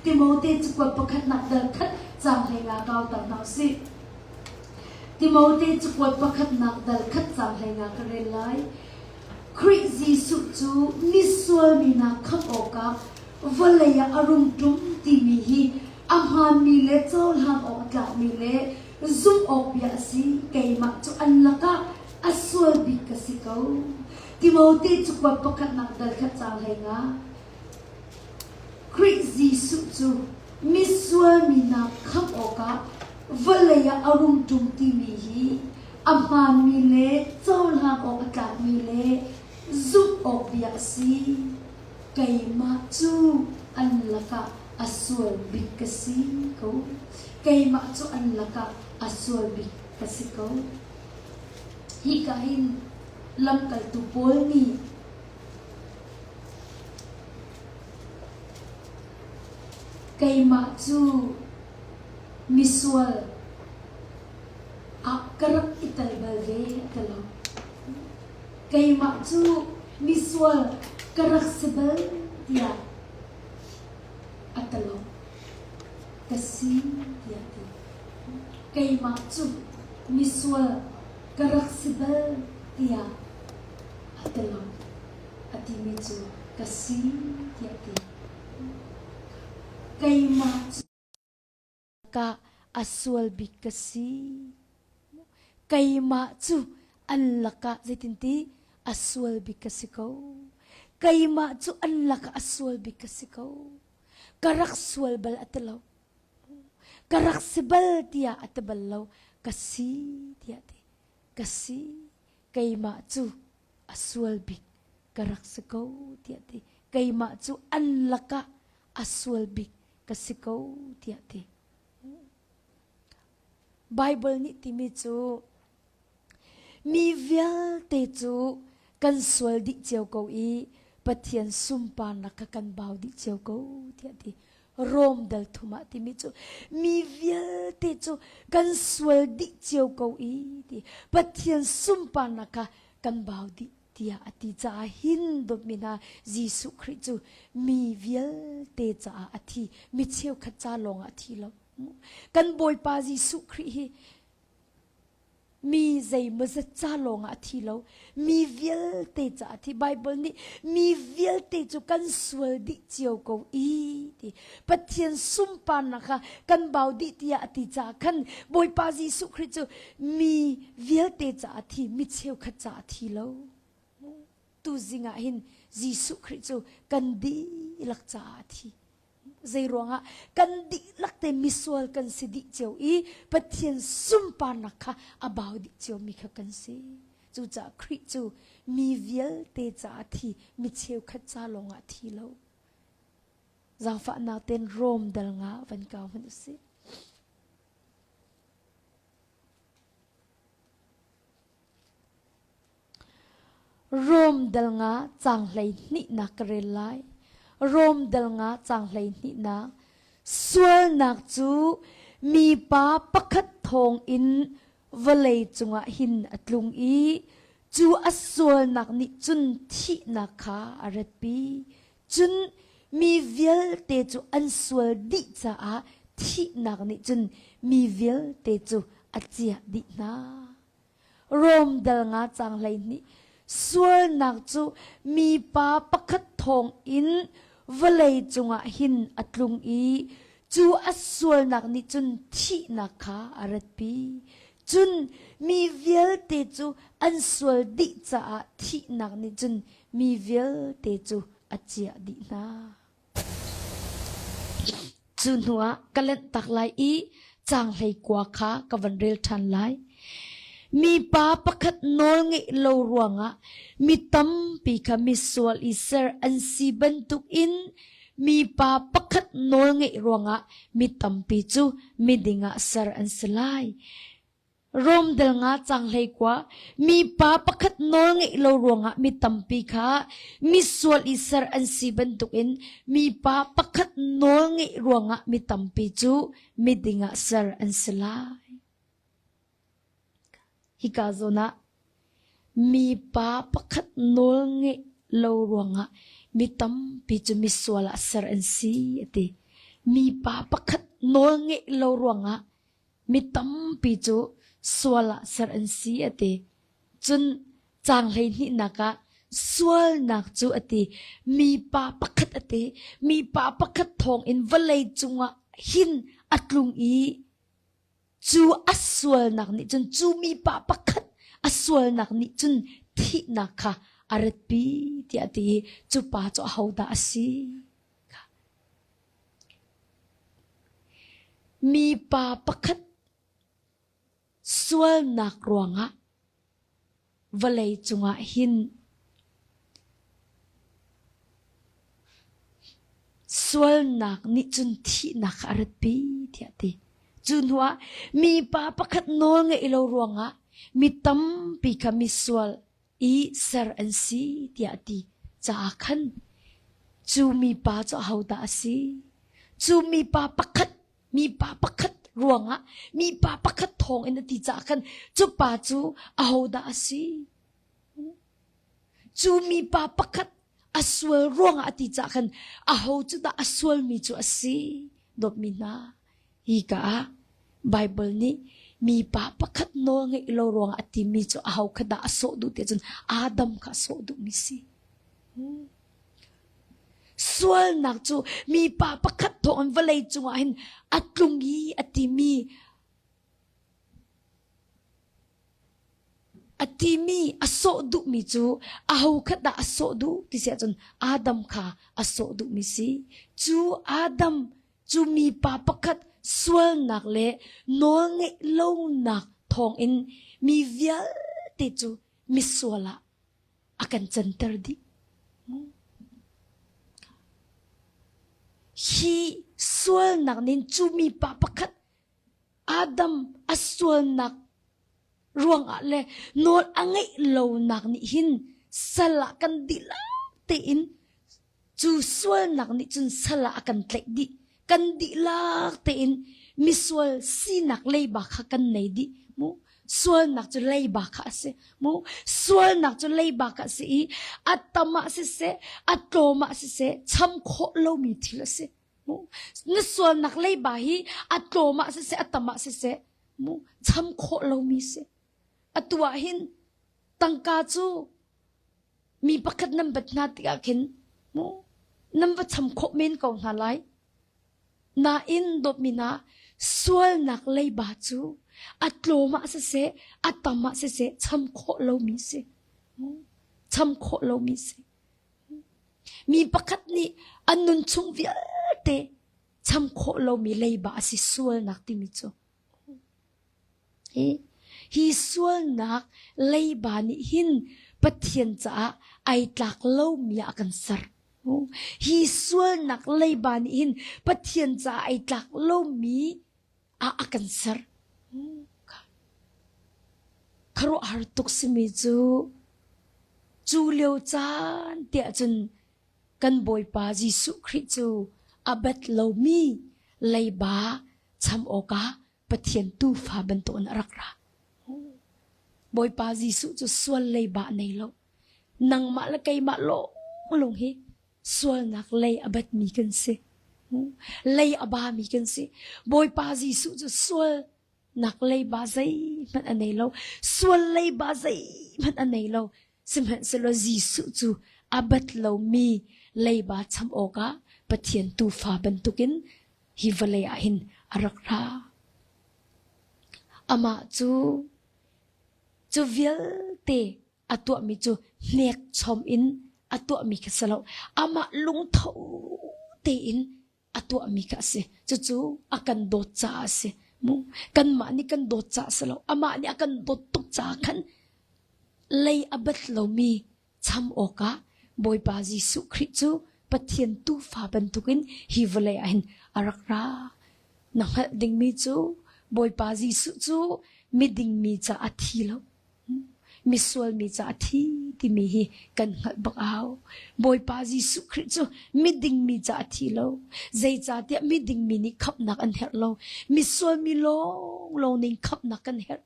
Timote cakuat pakhatnak dal khat caang 15 kauter hna usih. Timote cakuat pakhatnak dal khat caang 15 ka rel lai. Khrih Jesuh cu misual mi hna khamh awkah vawlei ah a rung ṭum timi hi a hmaanmi le cohlan awk a tlakmi le zumh awk bia a si. Keimah cu an lakah a sual bik ka si ko. Timote cakuat pakhatnak dal khat caang 15. Khrih Jesuh cu misual mi hna khamh awkah vawlei ah a rung ṭum timi hi a hmaanmi le cohlan awk a tlakmi le zumh awk bia a si. Keimah cu an lakah a sual bik ka si ko. Keimah cu an lakah a sual bik ka si ko. Hika hin lamkaltu Paul nih Keimah cu misual ah ka rak i tel bal ve a ti lo. Keimah cu misual ka rak si bal tiah a ti lo. Ka si tiah a ti. Keimah cu misual ka rak si bal tiah a ti lo. A timi cu ka si tiah a ti. Keimah cu ka a sual bik ka si. Keimah cu an lakah zeitinti a sual bik ka si ko. Keimah cu an lakah a sual bik ka si ko. Ka rak sual bal a ti lo. Ka rak si bal tiah a ti bal lo. Ka si tiah a ti. Ka si. Keimah cu a sual bik ka rak si ko tiah ti. Keimah cu an lakah a sual bik ka si ko tiah ti. Bible nih timi cu mi vialte cu kan sual dih cio ko i Pathian sunparnak kha kan bau dih cio ko tiah ti. Rom dal thum ah timi cu mi vialte cu kan sual dih cio ko i ti Pathian sunparnak kha kan bau dih tiah a ti caah hin dawtmi hna Jesuh Khrih cu mi vialte caah a thi mi cheukhat ca lawng ah a thi lo kan Bawipa Jesuh Khrih hi Mi zeimawzat ca lawngah a thi lo. Mi vialte ca a thi. Bible nih mi vialte cu kan sual dih cio ko i ti. Pathian sunparnak kha kan bau dih tiah a ti caah khan Bawipa Jesuh Khrih cu mi vialte ca a thi, mi cheukhat ca a thi lo. Tu zing ah hin Jesuh Khrih cu kan dihlak caah a thi. Zeiruangah kan dihlak te misual kan si dih cio i Pathian sunparnak kha a bau dih ciomi kha kan si. Cucaah Khrih cu mi vialte caah thi, mi cheukhat ca lawngah thi lo. Zaangfahnak ten Rom dal nga van kau hmanh usih. Rom dal nga caang 12nak ka rel lai. Rom dal nga caang 12nak. Sualnak cu mipa pakhat thawng in vawlei cungah hin a tlung i cu a sualnak nih cun thihnak kha a ratpi. Cun mi vialte cu an sual dih caah thihnak nih cun mi vialte cu a ciah dih hna. Rom dal nga caang 12 sualnak cu mipa pakhat thawng in vawlei cungah hin a tlung i cu a sualnak nih cun thihnak kha a ratpi. Cun mi vialte cu an sual dih caah thihnak nih cun mi vialte cu a ciah dih hna. Cu hnuah ka lanhtak lai i caang 19 kha ka van rel ṭhan lai. Mipa pakhat nawl ngeih lo ruangah mi tampi kha misual i ser an si bantukin mipa pakhat nawl ngeih ruangah mi tampi cu miding ah ser an si lai. Rom dal nga caang 19 mipa pakhat nawl ngeih lo ruangah mi tampi kha misual i ser an si bantukin mipa pakhat nawl ngeih ruangah mi tampi cu miding ah ser an si lai. Hika zawn ah mipa pakhat nawl ngeih lo ruangah mi tampi cu misual ah ser an si a ti. Mipa pakhat nawl ngeih lo ruangah mi tampi cu sual ah ser an si a ti. Cun caang hleihnihnak ah sualnak cu a ti. Mipa pakhat a ti. Mipa pakhat thawngin vawlei cungah hin a tlung i cu a sualnak nih cun cu mipa pakhat a sualnak nih cun thihnak kha a ratpi tiah a ti i cu pa cu ahodah a si? Mipa pakhat sualnak ruangah vawlei cungah hin sualnak nih cun thihnak kha a ratpi tiah a ti. Cu hnuah mipa pakhat nawl ngeih lo ruangah mi tampi kha misual i ser an si tiah a ti caah khan cu mipa cu ahodah a si? Cu mipa pakhat mipa pakhat ruangah mipa pakhat thawng in a ti caah khan cu pa cu ahodah a si? Cu mipa pakhat a sual ruangah a ti caah khan aho cu dah a sualmi cu a si? Dawtmi hna, hi ka ah Baibal nih mipa pakhat nawl ngeih lo ruangah a timi cu aho kha dah a sawh duh ti cun Adam kha a sawh duhmi si. Sualnak cu mipa pakhat thawngin vawlei cungah hin a tlung i a timi a timi a sawh duhmi cu aho kha dah a sawh duh ti si ahcun Adam kha a sawh duhmi si. Cu Adam cu mipa pakhat sualnak le nawlngeih lonak thawngin mi vialte cu misual ah a kan canter dih. Hi sualnak nin cu mipa pakhat Adam a sualnak ruangah le nawl a ngeih lonak nih hin sal ah kan dihlak tein cu sualnak nih cun sal ah a kan tlaih dih. Kan dihlak tein misual sinak leiba kha kan nei dih mu. Sualnak cu leiba kha a si mu. Sualnak cu leiba kha a si i a tam ah siseh, a tlawm ah siseh, cham khawh lomi thil a si. Mu. Na sualnak leiba hi a tlawm ah siseh, a tam ah siseh, mu cham khawh lomi si. Atu ah hin tangka cu mi pakhat nan bat hna tikah khin mu nan va cham khawh men ko hna lai. Nain dawtmi hna sualnak leiba cu a tlawm ah siseh, a tam ah siseh cham khawh lomi si. Cham khawh lomi si. Mi pakhat nih an nun chung vialte cham khawh lomi leiba a si sualnak timi cu. Hi, hi sualnak leiba nih hin Pathian caah ai tlak lomi ah a kan ser. Hi sualnak leiba nih hin Pathian caah ai tlak lomi ah a kan ser. Khuaruahhar tuk simi cu cu lio caan tiah cun kan Bawipa Jesuh Khrih cu a bat lomi leiba cham awkah Pathian tuufa bantukin a rak ra. Bawipa Jesuh cu sual leiba a nei lo. Nangmah le keimah lawng hi sualnak lei a batmi kan si. Lei a bami kan si. Bawipa Jesuh cu sualnak leiba zeihmanh a nei lo. Sual leiba zeihmanh a nei lo. Sihmanhsehlaw Jesuh cu a bat lomi leiba cham awkah Pathian tuufa bantukin hi vawlei ah hin a rak ra. Amah cu cu vialte a tuahmi cu hnekchom in a tuahmi kha si lo. Amah lungtho tein a tuahmi kha a si. Cucu a kan dawt caah a si. Mu kanmah nih kan dawt caah a si lo. Amah nih a kan dawt tuk caah khan lei a bat lomi cham awkah Bawipa Jesuh Khrih cu Pathian tuufa bantukin hi vawlei ah hin a rak ra. Na hngalh dingmi cu Bawipa Jesuh cu miding mi caah a thi lo. Misual mi caah a thi timi hi kan hngalh bak a hau. Bawipa Jesuh Khrih cu miding mi caah a thi lo. Zeicahtiah miding mi nih khamhnak an herh lo. Misual mi lawnglawng nih khamhnak kan herh.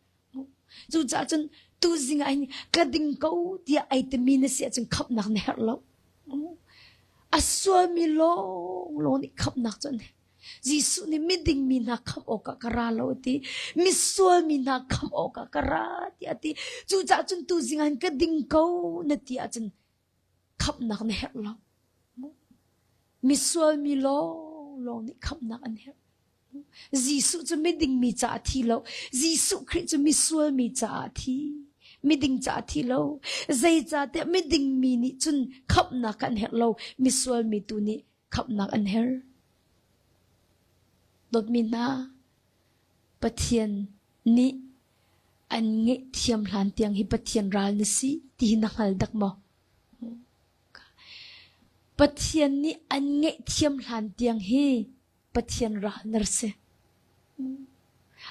Cucaah cun tuzing ah hin ka ding ko tiah ai timi na si ahcun khamhnak na herh lo. A sualmi lawnglawng nih khamhnak cu an herh. Jesuh nih miding mi hna khamh awkah ka ra lo a ti. Misual mi hna khamh awkah ka ra tiah a ti. Cucaah cun tuzing ah hin ka ding ko na ti ahcun khamhnak na herh lo. Misual mi lawnglawng nih khamhnak an herh. Jesuh cu miding mi caah a thi lo. Jesuh Khrih cu misual mi caah a thi. Miding caah a thi lo. Zeicahtiah miding mi nih cun khamhnak an herh lo. Misual mi tu nih khamhnak an herh. Dawtmi hna, Pathian nih an ngaihthiam hlan tiang hi Pathian ral na si ti hi na hngal dak maw? Pathian nih an ngaihthiam hlan tiang hi Pathian ral na si.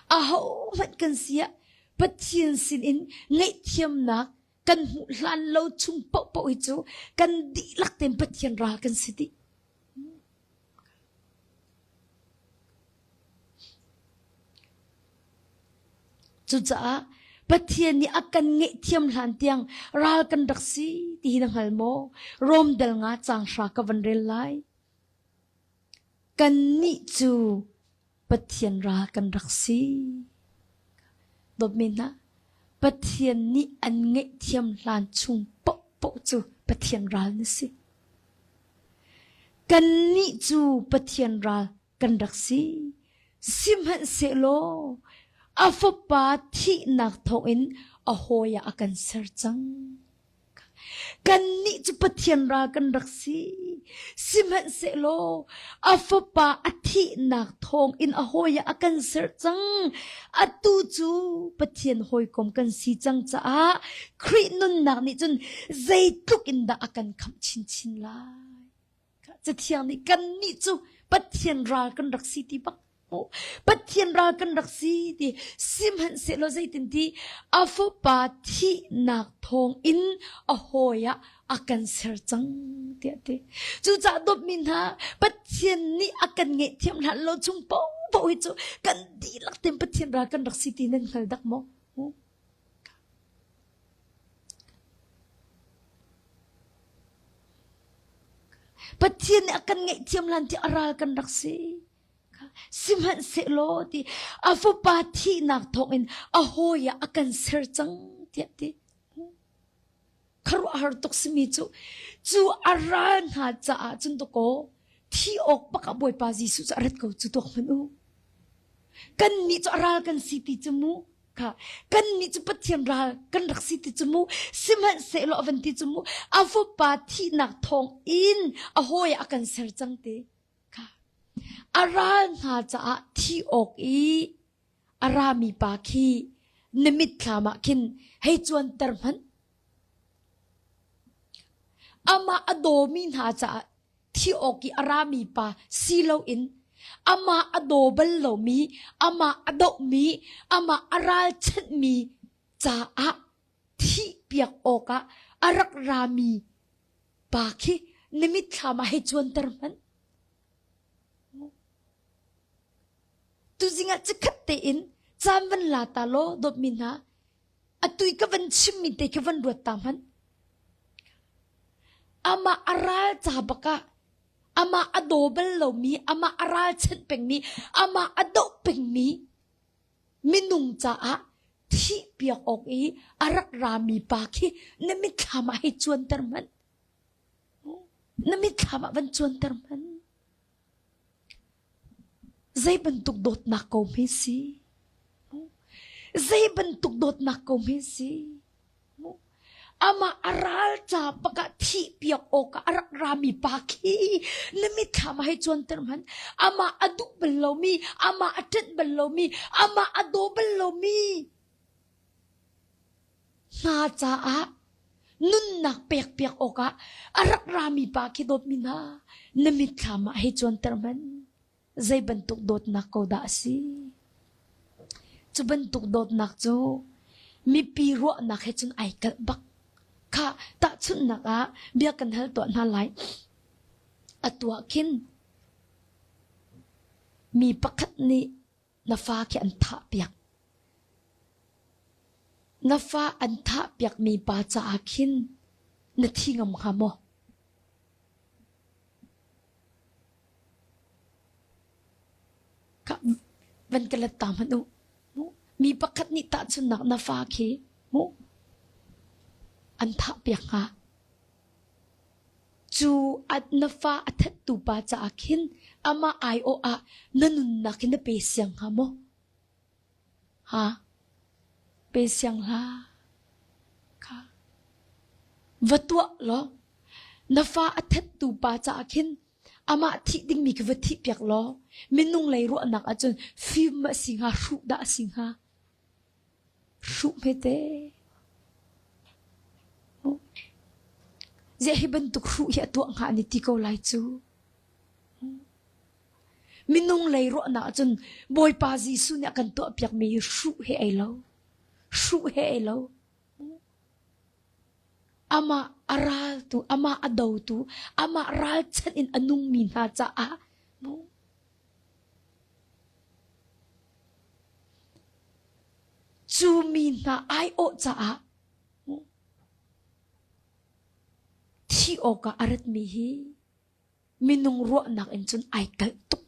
Ahohmanh kan si ah Pathian sinin ngaihthiamnak kan hmuh hlan lo chung paohpaoh hi cu kan dihlak tein Pathian ral kan si dih. Cucaah Pathian nih a kan ngaihthiam hlan tiang ral kan rak si ti hi na hngal maw? Rom dal nga caang hra ka van rel lai. Kannih cu Pathian ral kan rak si. Dawtmi hna, Pathian nih an ngaihthiam hlan chung paohpaoh cu Pathian ral na si. Kannih cu Pathian ral kan rak si. Sihmanhsehlaw a Fapa thihnak thawngin a hawi ah a kan ser cang. Kannih cu Pathian ral kan rak si. Sihmanhsehlaw a Fapa a thihnak thawngin a hawi ah a kan ser cang. Atu cu Pathian hawikom kan si cang caah Khrih nunnak nih cun zeitluk in dah a kan khamh chinchin lai. Cathiang nih kannih cu Pathian ral kan rak si ti bak Pathian ral kan rak si ti sihmanhsehlaw zeitin ti a fapa thihnak thawng in a hawi ah a kan ser cang tiah ti. Cucaah dawtmi hna Pathian nih a kan ngaihthiam hlan lo chung paohpaoh hi cu kan dihlak tein Pathian ral kan rak si ti nan hngal dak maw? Pathian nih a kan ngaihthiam hlan ti a ral kan rak si. Sihmanhsehlaw ti a fapa thihnak thawngin a hawi ah a kan ser cang tiah ti. Khuaruahhar tuk simi cu cu a ral hna caah cun dakaw thi awk bak ah Bawipa Jesuh cu a rat ko cu tuak hmanh u. Kannih cu a ral kan si ti cu mu kha kannih cu Pathian ral kan rak si ti cu mu sihmanhsehlaw a van ti cu mu a fapa thihnak thawng in a hawi ah a kan ser cang ti kha a ral hna caah thi awk i a rami pa khi na mitthlam ah khin hei cuanter hmanh. Amah a dawmi hna caah thi awk i a rami pa si loin amah a daw bal lomi, amah a dohmi, amah a ralchanhmi caah thihpiak awkah a rak rami pa khi na mitthlam ah hei cuanter hmanh. Tuzing ah chikkhat tein caan van la ta law dawtmi hna atu i ka van chimmi te khi van ruat ta hmanh. Amah a ral ca bak ah amah a daw bal lomi, amah a ralchanh pengmi, amah a doh pengmi minung caah thihpiak awk i a rak rami pa khi na mitthlam ah hei cuanter hmanh. Na mitthlam ah van cuanter hmanh. Zei bantuk dawtnak ko hme si? Zei bantuk dawtnak ko hme si? Amah a ral ca bak ah thihpiak awkah a rak rami pa khi na mitthlam ah hei cuanter hmanh. Amah a duh bal lomi, amah a ṭanh bal lomi, amah a daw bal lomi hna caah nunnak pekpiak awkah a rak rami pa khi dawtmi hna na mitthlam ah hei cuanter hmanh. Zei bantuk dawtnak ko dah a si? Cu bantuk dawtnak cu mipi ruahnak he cun ai kalh bak. Kha tahchunhnak ah bia kan hal tuah hna lai. Atu ah khin mi pakhat nih na fa khi an thahpiak. Na fa an thahpiakmi pa caah khin na thi ngam hnga maw? Van ka let ta hmanh u. Mi pakhat nih tahchunnak na fa khi mu an thah piak hnga. Cu na fa a thattu pa caah khin amah aiawh ah na nunnak hi na pe siang hnga maw? Ha? Pe siang hlah. Kha. Va tuah law na fa a thattu pa caah khin amah thih dingmi khi va thih piak law minung lei ruahnak ahcun fim a si hnga hruh dah a si hnga hruh hmete ziah hi bantuk hruh hi a tuah hnga an i ti ko lai cu minung lei ruahnak ahcun Bawipa Jesuh nih a kan tuah piakmi hi hruh he ei lo hruh he ei lo Amah a raltu, amah a dotu, amah ralchanh in a nungmi hna caah mu cu mi hna aiawh caah mu thi awkah a ratmi hi minung ruahnak in cun ai kalh tuk.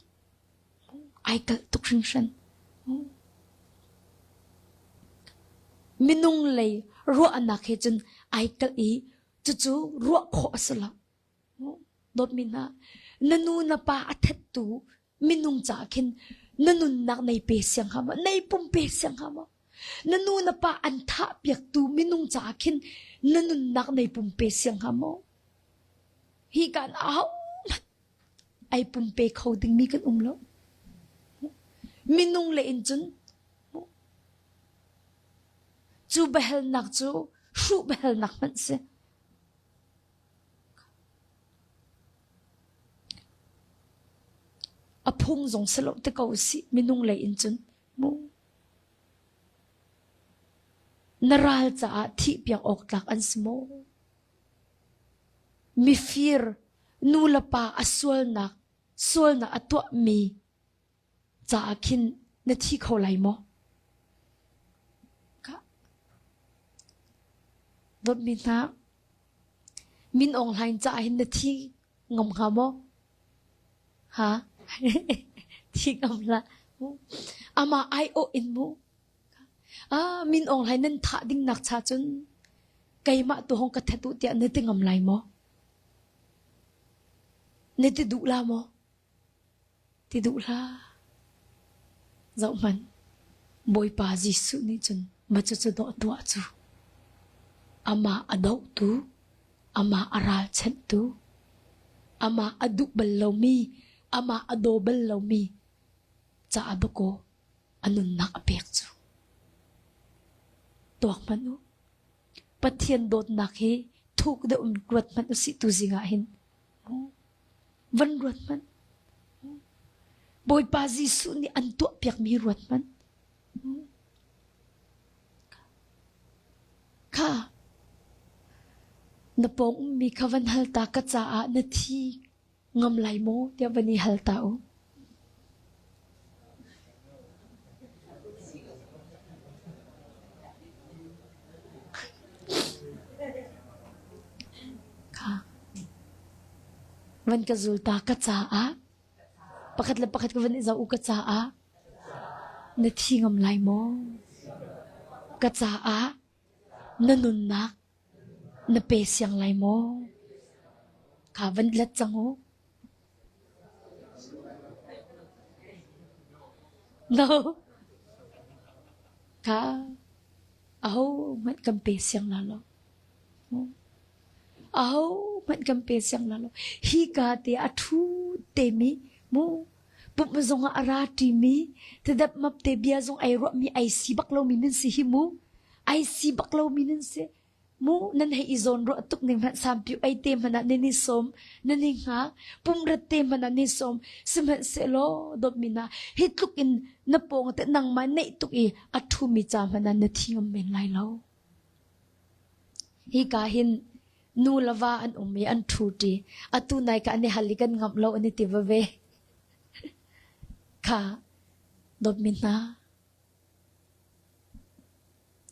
Ai kalh tuk hringhran. Minung lei ruahnak he cun ai kalh i cucu ruah khawh a si lo. Dawtmi hna, na nu na pa a thattu minung caah khin na nunnak nei pe siang hnga maw? Nei pum pe siang hnga maw? Na nu na pa an thah piaktu minung caah khin na nunnak nei pum pe siang hnga maw? Hi kan ahohmanh ai pumpe kho dingmi kan um lo. Minung le in cun cu biahalnak cu hruh biahalnak hmanh si. A phung zong si lo te ko si minung lei in cun mu. Na ral caah thih piak awk tlak an si maw? Mifir nu le pa a sualnak sualnak a tuahmi caah khin na thi kho lai maw? Dawtmi hna, Min Aung Hlaing caah hin na thi ngam hnga maw? Ha? thi ngam hlah. Amah aiawh in mu. Ah, Min Aung Hlaing nan thah ding nak cha cun keimah tu hong ka that u tiah na ti ngam lai maw? Na ti duh la maw? Ti duh hlah. Zohhmanh, Bawipa Jesuh nih cun ma cucu dawh tuah cu. Amah a dohtu, amah a ralchanhtu, amah a duh bal lomi, amah a daw bal lomi caah dawkaw a nunnak a pek cu. Tuak hmanh u. Pathian dawtnak hi thuk deuh in ruat hmanh usih tu zing ah hin. Van ruat hmanh. Bawipa Jesuh nih an tuahpiakmi ruat hmanh. Kha na pawng ummi kha van hal ta ka caah na thi ngam lai maw tiah van i hal ta u. Kha van ka zul ta ka caah pakhat le pakhat ka van i zoh u ka caah na thi ngam lai maw? Ka caah na nunnak na pe siang lai maw? Kha van let cang u. No. Kha aho hmanh kan pe siang la lo. Aho hmanh kan pe siang la lo. Hi ka te a thu te mi mu pumh zong ah a ra ṭi mi tidap map te bia zong ai ruah mi ai si bak lo mi nan si hi mu. Ai si bak lo mi nan si. Mu nan hei i zawn ruah tuk ning hmanh sampiu ei te hmanh ah nan i sawm nan i hnga pumret te hmanh ah nan i sawm sihmanhsehlaw dawtmi hna hi tluk in na pawng te nangmah neih tuk i a ṭhumi ca hmanh ah na thi ngam men lai lo. Hika hin nu le va an um i an ṭhu ṭi. Atu nai ka an i hal i kan ngamh lo an i ti veve. Kha dawtmi hna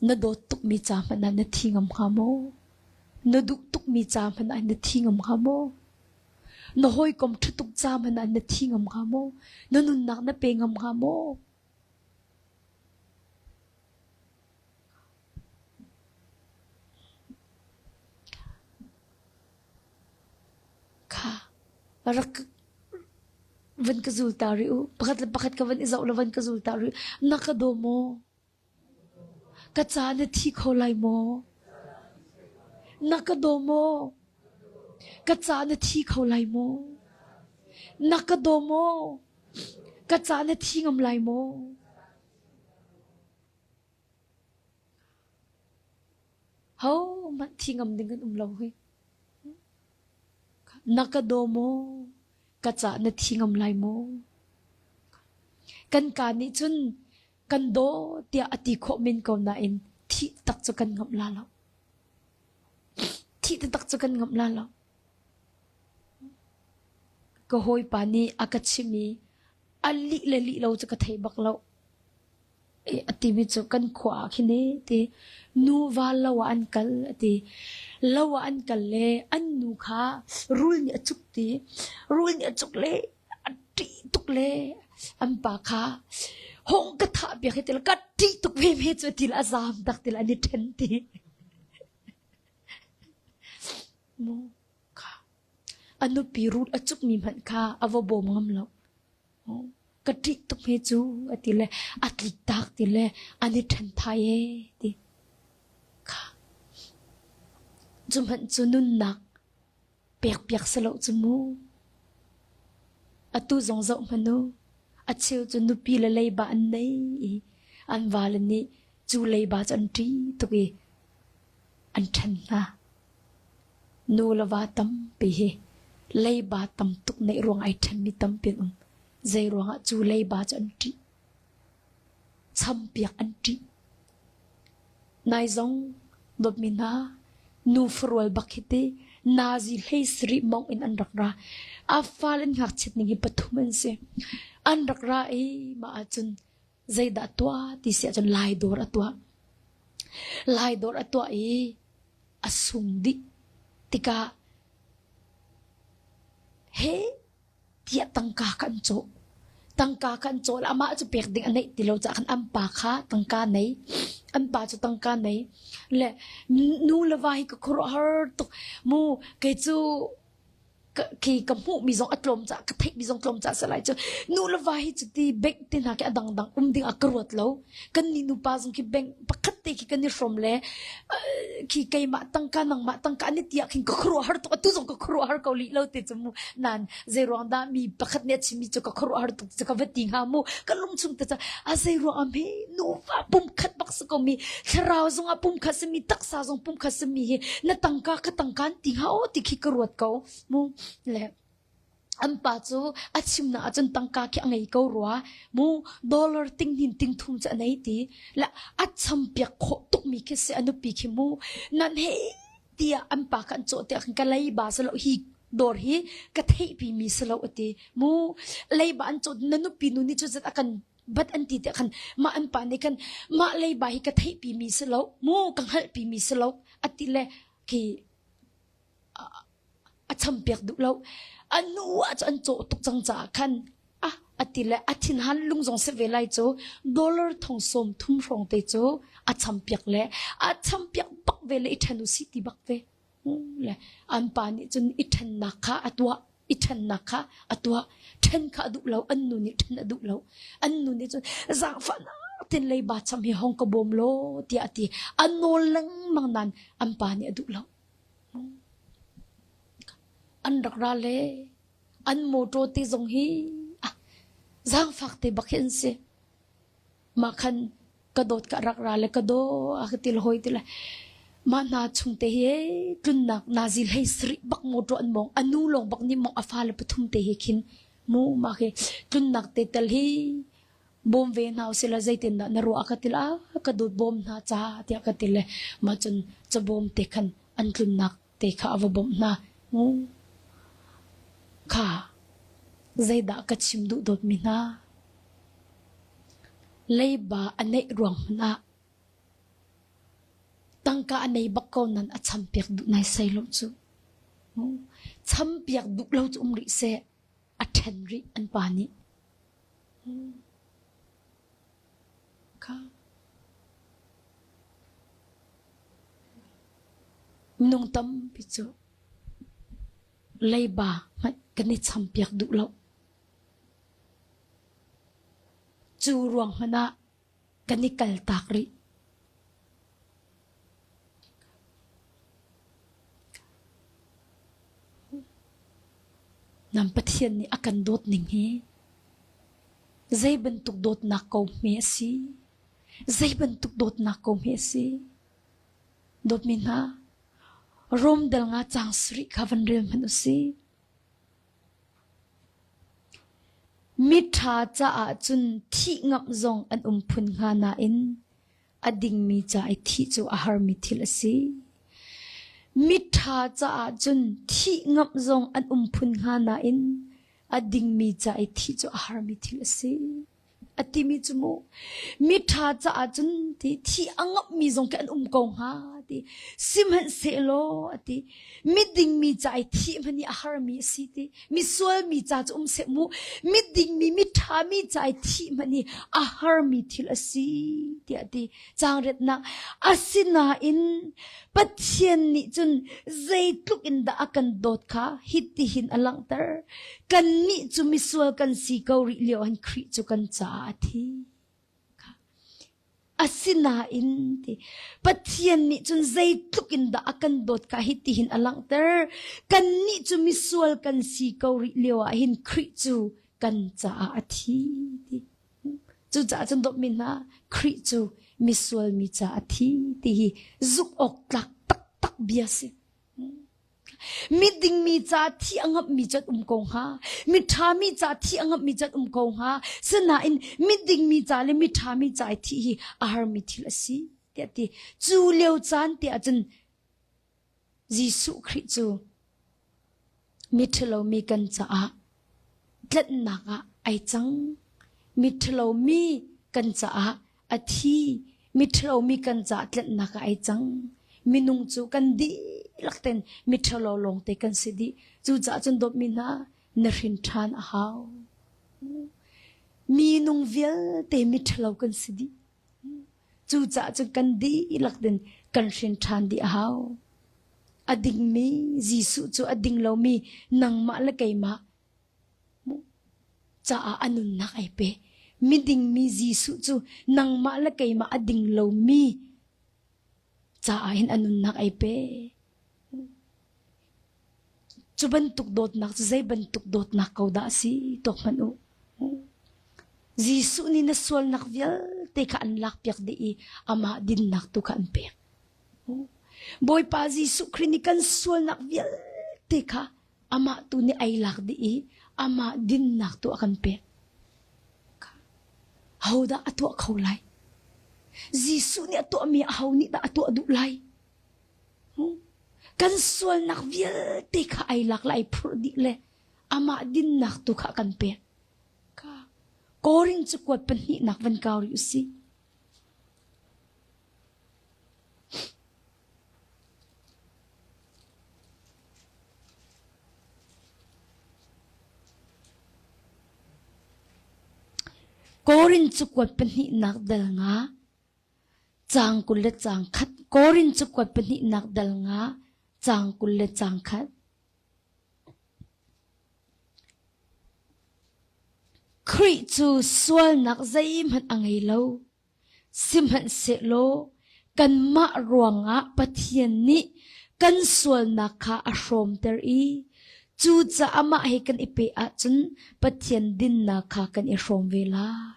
Na dawt tukmi ca hmanh ah na thi ngam hnga maw? Na duh tukmi ca hmanh ah na thi ngam hnga maw? Na hawikom ṭha tuk ca hmanh ah na thi ngam hnga maw? Na nunnak na pe ngam hnga maw? Rak van ka zul ta rih u. Pakhat le pakhat ka van i zoh le van ka zul ta rih. Na ka daw maw? Ka ca na thi kho lai maw? Na ka daw maw? Ka ca na thi kho lai maw? Na ka daw maw? Ka ca na thi ngam lai maw? Hohmanh thi ngam ding kan um lo hi. Na ka daw maw? Ka ca na thi ngam lai maw? Kan ka nih cun kan daw tiah a ti khawh men ko nain thih tak cu kan ngamh la lo. Thih taktak cu kan ngamh la lo. Ka hawipa nih a ka chimh i a lih le lih lo cu ka thei bak lo. A timi cu kan khua ah khin ee ti nuva lo ah an kal a ti. Lo ah an kal le an nu kha rul nih a cuk ti. Rul nih a cuk le a ṭih tuk le an pa kha hong ka thah piak hi ti le ka ṭih tuk ve me cu ti le a zaam tak ti le an i ṭhen ti. Mu kha a nupi rul a cukmi hmanh kha a va bawm ngam lo. Ka ṭih tuk hme cu a ti le a tlik tak ti le an i ṭhen thai ee ti. Kha cu hmanh cu nunnak pekpiak si lo cu mu. Atu zong zoh hmanh u. A cheu cu nupi le leiba an nei i an vale nih cu leiba cu an ṭih tuk i an ṭhen hna. Nu le va tampi hi leiba tam tuk neih ruang ai ṭhenmi tampi an um. Zei ruangah cu leiba cu an ṭih. Champiak an ṭih. Nai zong dawtmi hna nu farual bak hi ti nazi hlei sarih mong in an rak ra. A fale an ngakchiat ning hi pathum an si. An rak ra i mah ahcun zeidah tuah ti si ahcun lai dawr a tuah. Lai dawr a tuah i a sung dih tikah he tiah tangka kha an cawh. Tangka kha an cawh le amah cu pek ding a neih ti lo caah khan an pa kha tangka nei. An pa cu tangka nei. Le nu le va hi ka khuaruahhar tuk. Mu kei cu khi ka hmuhmi zong a tlawm caah ka theihmi zong tlawm caah salai cu nu le va hi cuti bank te hna khi a dangdang um ding ah ka ruat lo kan ni nupa zong khi bank pakhat te khi kan i hrawm le khi keimah tangka nangmah tangka an i ti ah khin ka khuaruahhar tuk atu zong ka khuaruahhar ko lih lo te cu mu nan zei ruang dah mi pakhat nih a chimmi cu ka khuaruahhar tuk cu ka va ti hnga mu ka lung chung te cu a zei ruang ah hme nuva pumkhat bak si ko mi thlarau zong ah pumkhat simi taksa zong pumkhat simi hi na tangka ka tangka an ti hnga o ti khi ka ruat ko mu le an pa cu a chimnak ahcun tangka khi a ngei ko rua mu dollar ting hnin ting thum cu a nei ti la a champiak khawh tukmi khi si a nupi khi mu nan he tiah an pa kha an cawh tiah khan ka leiba si lo hi dawr hi ka theihpi mi si lo ati mu leiba an cawh na nupi nu nih cu zat a kan bat an ti tiah khan mah an pa nih khan mah leiba hi ka theihpi mi si lo mu ka hngalhpi mi si lo ati le khi a champiak duh lo a nu ah cu an cawh tuk cang caah khan ah ati le a thinhan lung zong si ve lai cu dollar thong sawm thum hrawng te cu a champiak le a champiak bak ve le i ṭhen u si ti bak ve le an pa nih cun i ṭhennak kha a tuah i ṭhennak kha a tuah ṭhen kha a duh lo an nu nih ṭhen a duh lo an nu nih cun zaangfahnak tin leiba cham hi hong ka bawm law tiah a ti a nawl lengmang nain an pa nih a duh lo an rak ra le an motor te zong hi ah zaangfak te bak hi an si mah khan ka dawt ka rak ra le ka daw a ka til hoi ti le mah hna chung te hi tlunnak nazi hlei sarih bak motor an mong anu lawng bak nih mong a fale pathum te hi khin mu mah khi tlunnak te tel hi bawm ve hna usila zeitin dah na ruah ka til a ka dawt bawm hna ca tiah ka ti le mah cun cabawm te khan an tlunnak te kha a va bawmh hna mu kha zeidah ka chim duh dawtmi hna leiba a neih ruang hmanh ah tangka a nei bak ko nan a champiak duh nai sai lo cu champiak duh lo cu um rih seh a ṭhen rih an pa nih Kha minung tampi cu leiba hmanh. Kan i champiak duh lo. Cu ruang hmanh ah kan i kaltak rih. Nam Pathian nih a kan dawt ning hi zei bantuk dawtnak ko hme a si? Zei bantuk dawtnak ko hme a si? Dawtmi hna, Rom dal nga caang sarih kha van rel hmanh u sih. Miṭha caah cun thih ngamh zong an um phun hnga nain a dingmi ca i thih cu a harmi thil a si. Miṭha caah cun thih ngamh zong an um phun hnga nain a dingmi ca i thih cu a harmi thil a si. A timi cu mu miṭha caah cun ti thi a ngamhmi zong khi an um ko hnga ti sihmanhsehlaw a ti miding mi ca i thih hmanh hi a harmi a si ti misual mi ca cu um seh mu miding mi miṭha mi ca i thih hmanh hi a harmi thil a si tiah a ti Cangretnak asinain Pathian nih cun zeitluk in dah a kan dawt kha hitihin a langhter. Kannih cu misual kan si ko rih lio han Khrih cu kan caah a thi. Asinain ti Pathian nih cun zeitluk in dah a kan dawt kha hitihin a langhter. Kannih cu misual kan si ko rih lio ah hin Khrih cu kan caah a thi. Ti. Cucaah cun dawtmi hna, Khrih cu misual mi ca a thi ti hi zumh awk tlak taktak bia si. Miding mi ca thi a ngamhmi cu an um ko hnga. Miṭha mi ca thi a ngamhmi cu an um ko hnga. Sinain miding mi ca le miṭha mi ca i thih hi a harmi thil a si tiah ti. Cu lio caan te ahcun Jesuh Khrih cu miṭhalo mi kan caah tlanhnak ah ai cang. Miṭhalo mi kan caah a thi. Miṭhalo mi kan caah tlanhnak ah ai cang. Minung cu kan dihlak ten miṭhalo lawngte kan si dih. Cucaah cun dawtmi hna, na hrin ṭhan a hau. Minung vialte miṭhalo kan si dih. Cucaah cun kan dihlak din kan hrin ṭhan dih a hau. A dingmi Jesuh cu a ding lomi nangmah le keimah caah a nunnak ai pe. Miding mi Jesuh cu nangmah le keimah a ding lomi caah hin a nunnak ai pe. Cu bantuk dawtnak cu zei bantuk dawtnak ko dah a si tuak hmanh u. Jesuh nih na sualnak vialte kha an lakpiak dih i amah dinnak tu kha an pek. Bawipa Jesuh Khrih nih kan sualnak vialte kha amah tu nih ai lak dih i amah dinnak tu a kan pek. Hodah a tuah kho lai? Jesuh nih a tuahmi aho nih dah a tuah duh lai? Kan sualnak vialte kha ai lak le ai phurh dih le amah dinnak tu kha a kan pek. Korin cakuat pahnihnak van kau rih usih. Korin cakuat pahnihnak dal nga Caang 20 le caang khat. Korin cakuat pahnihnak dal nga caang 20 le caang khat. Khrih cu sualnak zeihmanh a ngei lo. Sihmanhsehlaw kanmah ruangah Pathian nih kan sualnak kha a hrawmter i cucaah amah he kan i peh ahcun Pathian dinnak kha kan i hrawm ve lai.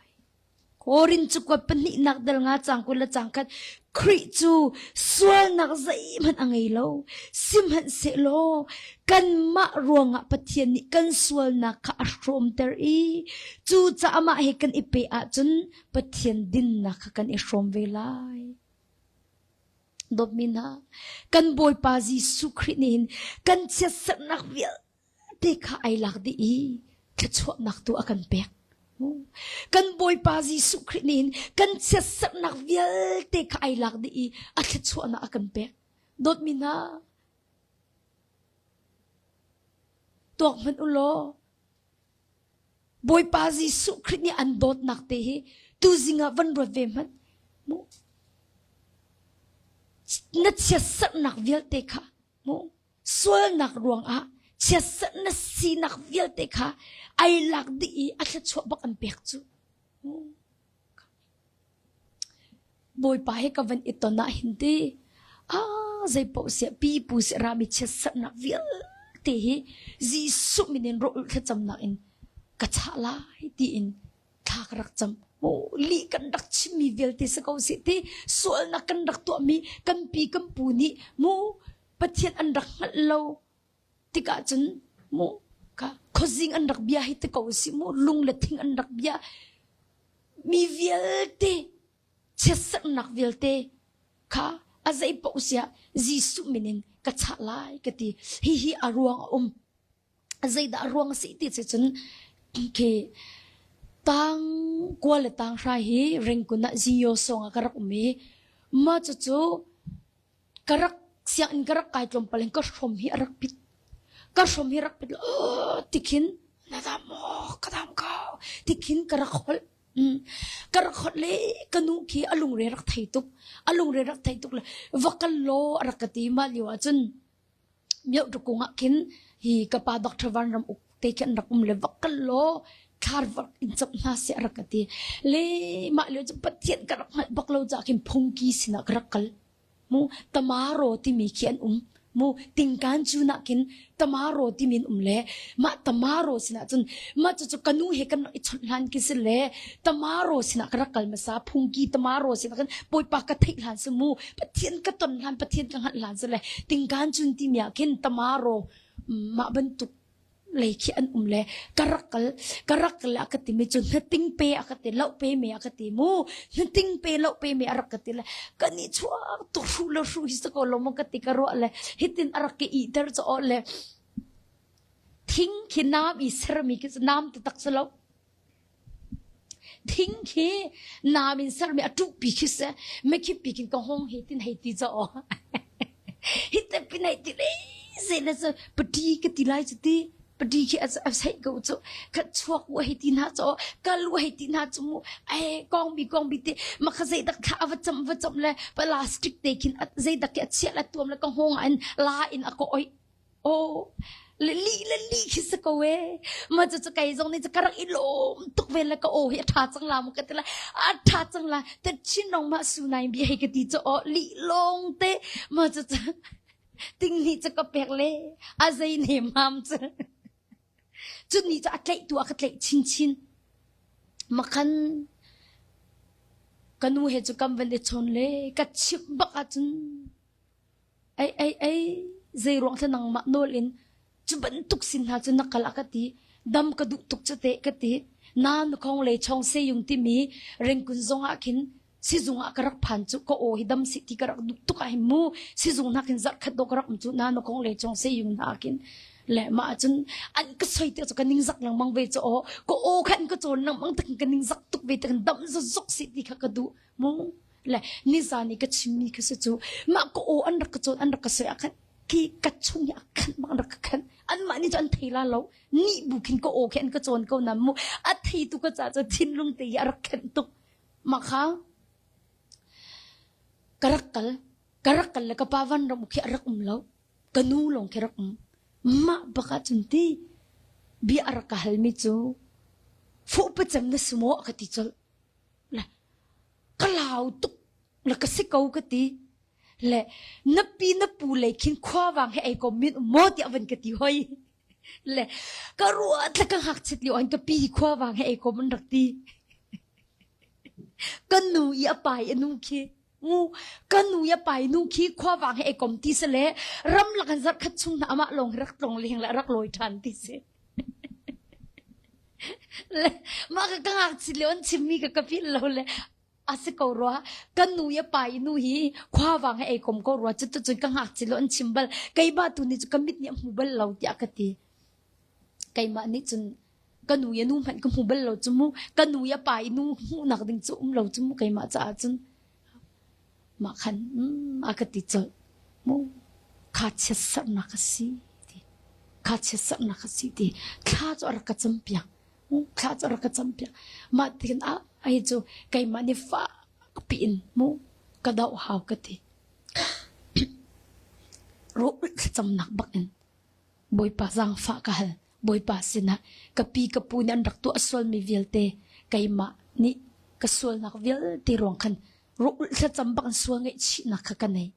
Korin cakuat pahnihnak dal nga caang 20 le caang khat Khrih cu sualnak zeihmanh a ngei lo. Sihmanhsehlaw kanmah ruangah Pathian nih kan sualnak kha a hrawmter i cucaah amah he kan i peh ahcun Pathian dinnak kha kan i hrawm ve lai. Dawtmi hna, kan Bawipa Jesuh Khrih nih hin kan chiatserhnak vialte te kha ai lak dih i thluachuahnak tu a kan pek. Kan Bawipa Jesuh Khrih nih hin kan chiatserhnak vialte kha ai lak dih i a thluachuahnak a kan pek. Dawtmi hna, tuak hmanh u law Bawipa Jesuh Khrih nih an dawtnak te hi tuzing ah van ruat ve hmanh. Mu. Na chiatserhnak vialte kha mu sualnak ruangah Chiatserh na sinak vialte kha ai lak dih i a thluachuah bak an pek cu. Bawipa he ka van i ton ah hin ti ah zeipaoh siah pipu siah rami chiatserhnak vialte hi Jesuh min in rawh thlacamnak in ka chah lai tiin thla ka rak cam. Lih kan rak chimmi vialte si ko seh ti sualnak kan rak tuahmi kan pi kan pu nih mu Pathian an rak hngalh lo tikah cun mu ka khuazing an rak bia hi ti ko si mu lung le thing an rak bia mi vialte chiatserhnak vialte kha a zei paoh siah Jesuh min in ka chah lai ka ti hihi a ruang a um zeidah a ruang a si ti cun khi tang kua le tang hrai hi ringkun ah Zio song ah ka rak um i mah cucu ka rak sianginn ka rak kai tlawmpal in ka hrom hi a rak pit ka hrom hi rak pit tikhin na dam maw ka dam ko tikhin ka rak holh ka rak holh le ka nu khi a lungre rak thei tuk a lungre rak thei tuk le va kal law a rak ka ti mah lio ah cun mioh tukung ah khin hi ka pa Dr. Van Ram Uk te khi an rak um le va kal law thlar vak in chap hna seh a rak ka ti le mah lio cu Pathian ka rak hngalh bak lo caah khin phungki sinah ka rak kal Mu tamaro timi khi an um. Mu tingkan cu nak khin tamaro timi an um le mah tamaro sinah cun mah cucu ka nu he kan rak i chawnh hlan khi si le tamaro sinah ka rak kal hmasa phungki tamaro sinah khan Bawipa ka theih hlan si mu Pathian ka ton hlan Pathian ka hngalh hlan si le tingkan cun timi ah khin tamaro mah bantuk lei khi an um le ka rak kal ka rak kal a ka timi cu hnating pe a ka ti loh pe me a ka ti mu hnating pe loh pe me a rak ka ti le ka ni chuak tuk hru lo hru hi ko lo mo ka ti ka ruah le hitin a rak ke i ter cho le thing khi nam i sermi khi nam te tak lo Thing khi nam in sermi a ṭuhpi khi si. Mikhip pi khin ka hong hi tin hei ti caw. Hi te pin hei ti le zei le cu pati ka ti lai cu ti. Pati khi a seih ko cu. Khat chuak u hei ti hna caw. Kal u hei ti hna cu mu. Ai kong bi kong bi ti. Ma kha zei dak thla a va cam va cam le plastic te khin zei dak khi a chiah le tuam le ka hong ah in la in a ka oih. Aw le li le li khi si ko ee. Ma cu cu kei zong nih cu ka rak i lawm tuk ve le ka aw hi a ṭha cang la mu ka ti la a ṭha cang la te chin rong ma su nai bi hei ka ti cu aw li lawng te ma cu cu ting nih cu ka pek le a zei ne mam cu cu ni cu a tlaih tu a ka tlaih chinchin makhan ka nu he cu kam van i chawn le ka chimh bak ahcun Ei ei ei zeiruang thla nangmah nawl in cu bantuk sin hna cu na kal a ka ti. Dam ka duh tuk cu teh ka ti. Na nukhong le chong seyung timi rengkun zong ah khin sizung ah ka rak phan cu ka aw hi dam sih ti ka rak duh tuk ah hin mu sizung hna khin zarh khat dawh ka rak um cu na nukhong le chong seyung hna khin le mah cun an ka soi te cu ka ningzak lengmang ve cu aw ka aw khan ka cawn lengmang tak ka ningzak tuk ve tak dam zuk sih ti kha ka duh mu le nizan i ka chimmi kha si cu mah ka aw an rak ka cawn an rak ka soi ah khan khi ka chung hi a khan bang an rak ka khan anmah nih cu an thei la lo nih bu khin ka aw khi an ka cawn ko na mu a thei tu ka ca cu thinlung te hi a rak khenh tuk mah kha ka rak kal ka rak kal le ka pa van ram khi a rak um lo ka nu lawng khi rak um mah bak ah cun ti bia a rak ka halmi cu fuh pacem na si maw a ka ti colh le ka lau tuk le ka si ko ka ti le na pi na pu lei khin khuavang he ei ko min um maw tiah van ka ti hoi le ka ruat le ka ngakchit lio an ka pi khuavang he ei ko man rak ti ka nu i a pai a nu khi ngu ka nu i a pai nu khi khuavang he ei kom ti se le ramlak an zarh khat chung na amah lawng rak tlong leng le rak lawi ṭhan ti si Le mah ka ka ngakchit lio an chimmi ka ka philh lo le a si ko rua kan nu i a pa i nu hi khuavang he ei kom ko rua cu cun ka ngakchit lo an chim bal keimah tu nih cu ka mit nih a hmu bal lo tiah ka ti keimah nih cun ka nu i a nu hmanh ka hmu bal lo cu mu ka nu i a pa i nu hmuhnak ding cu um lo cu mu keimah caah cun Mah khan a ka ti colh. Mu kha chiatserhnak a si ti. Kha chiatserhnak a si ti. Thla cu a rak ka campiak. Thla cu a rak ka campiak. Mah tikin ah ai cu keimah nih fak piin mu ka doh hau ka ti. Ruah thlacamnak bak in. Bawipa zaangfah ka hal. Bawipa sinah ka pi ka pu nih an rak tuah sualmi vialte keimah nih ka sualnak vialte ruang khan rawh thlacam bak in sual ngaihchihnak kha ka nei.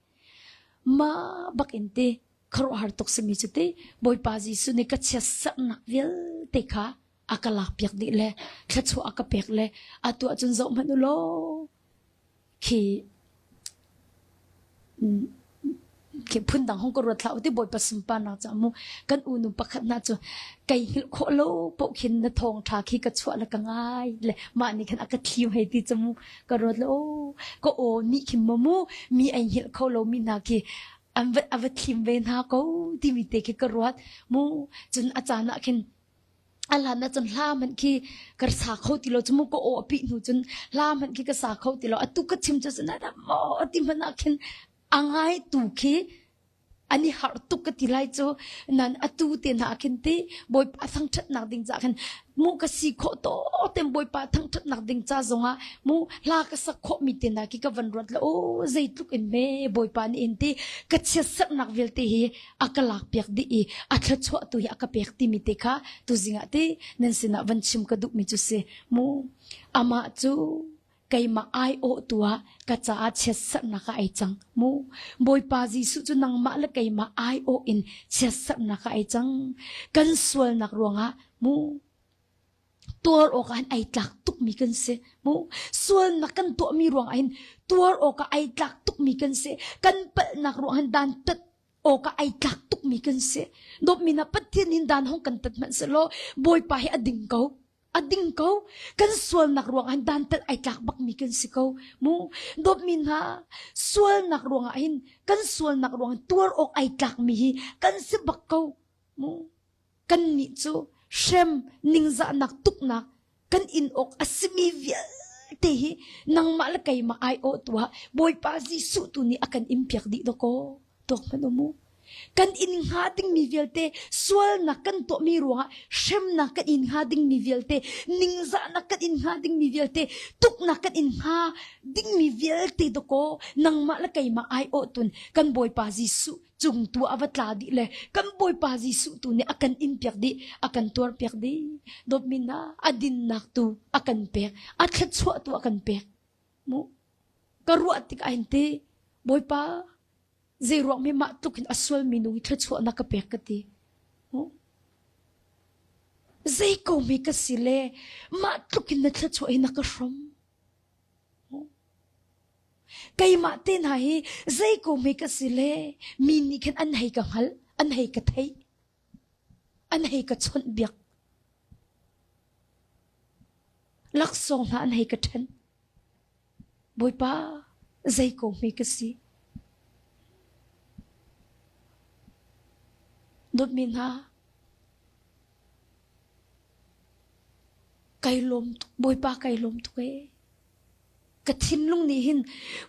Mah bak in te khuaruahhar tuk simi cu te Bawipa Jesuh nih ka chiatserhnak vialte kha a ka lakpiak dih le thluachuah a ka pek le atu ahcun zoh hmanh u law khi khi phundang hong ka ruat hlah u ti Bawipa sunparnak ca mu kan unu pakhat hna cu kai hngilh khawh lo paoh khin na thawng ṭha khi ka chuah le ka ngai le mah nih khan a ka thlim hei ti cu mu ka ruat le aw ka aw nih khin maw mu mi ai hngilh kho lo mi hna khi an va a va thlim ve hna ko timi te khi ka ruat mu cun a caan ah khin a hlan ah cun hla hmanh khi ka sa kho ti lo cu mu ka aw a pih hnu cun hla hmanh khi ka sa kho ti lo atu ka chim cu cun maw ti hmanh ah khin a ngai tu khi an i harh tuk ka ti lai cu nan atu te hna khin ti bawipa thangṭhatnak ding ca khin mu ka si khawh to tem bawipa thangṭhatnak ding ca zongah mu hla ka sak khawh mi te hna khi ka van ruat la o zeitluk in me bawipa nih in ti ka chiatserhnak vialte hi a ka lak piak dih i a thluachuah tu hi a ka pek timi te kha tuzing ah ti nan sinah van chim ka duhmi cu si mu amah cu keimah aiawh tu ah ka caah chiatserhnak ah ai cang mu Bawipa Jesuh cu nangmah le keimah aiawh in chiatserhnak ah ai cang kan sualnak ruangah mu tuar awk ah hin ai tlak tukmi kan si mu sualnak kan tuahmi ruangah hin tuar awk ah ai tlak tukmi kan si kan palhnak ruangah hin dan tat awk ah ai tlak tukmi kan si dawtmi na Pathian hin dan hong kan tat hmanh selaw Bawipa hi a ding ko a ding ko kan sualnak ruangah hin dan tat ai tlak bakmi kan si ko mu dawtmi hna sualnak ruangah hin kan sualnak ruangah tuar awk ai tlakmi hi kan si bak ko mu kannih cu hrem ningzahnak tuknak kan in awk a simi vialte hi nangmah le keimah aiawh tu ah Bawipa Jesuh tu nih a kan impiak dih dakaw tuak hmanh um u kan in hnga dingmi vialte sualnak kan tuahmi ruangah hremnak kan in hnga dingmi vialte ningzahnak kan in hnga dingmi vialte tuknak kan in hnga dingmi vialte dakaw nangmah le keimah aiawh tun kan Bawipa Jesuh cung tu a va tla dih le kan Bawipa Jesuh tu nih a kan in piak dih a kan tuar piak dih dawtmi hna a dinnak tu a kan pek a thluachuah tu a kan pek mu ka ruah tik ah hin ti Bawipa zei ruang mi mah tluk in a sual mi nu hi thluachuah na ka pek ka ti mu zei ko mi ka si le mah tluk in na thluachuah hi na ka hrom Keimah te hna hi zei ko hme ka si le mi nih khin an hei ka hngalh, an hei ka theih, an hei ka chawnhbiak. Laksawng hna an hei ka ṭhen. Bawipa, zei ko hme ka si. Dawtmi hna, kai lawm tuk, Bawipa kai lawm tuk ee. Ka thinlung nih hin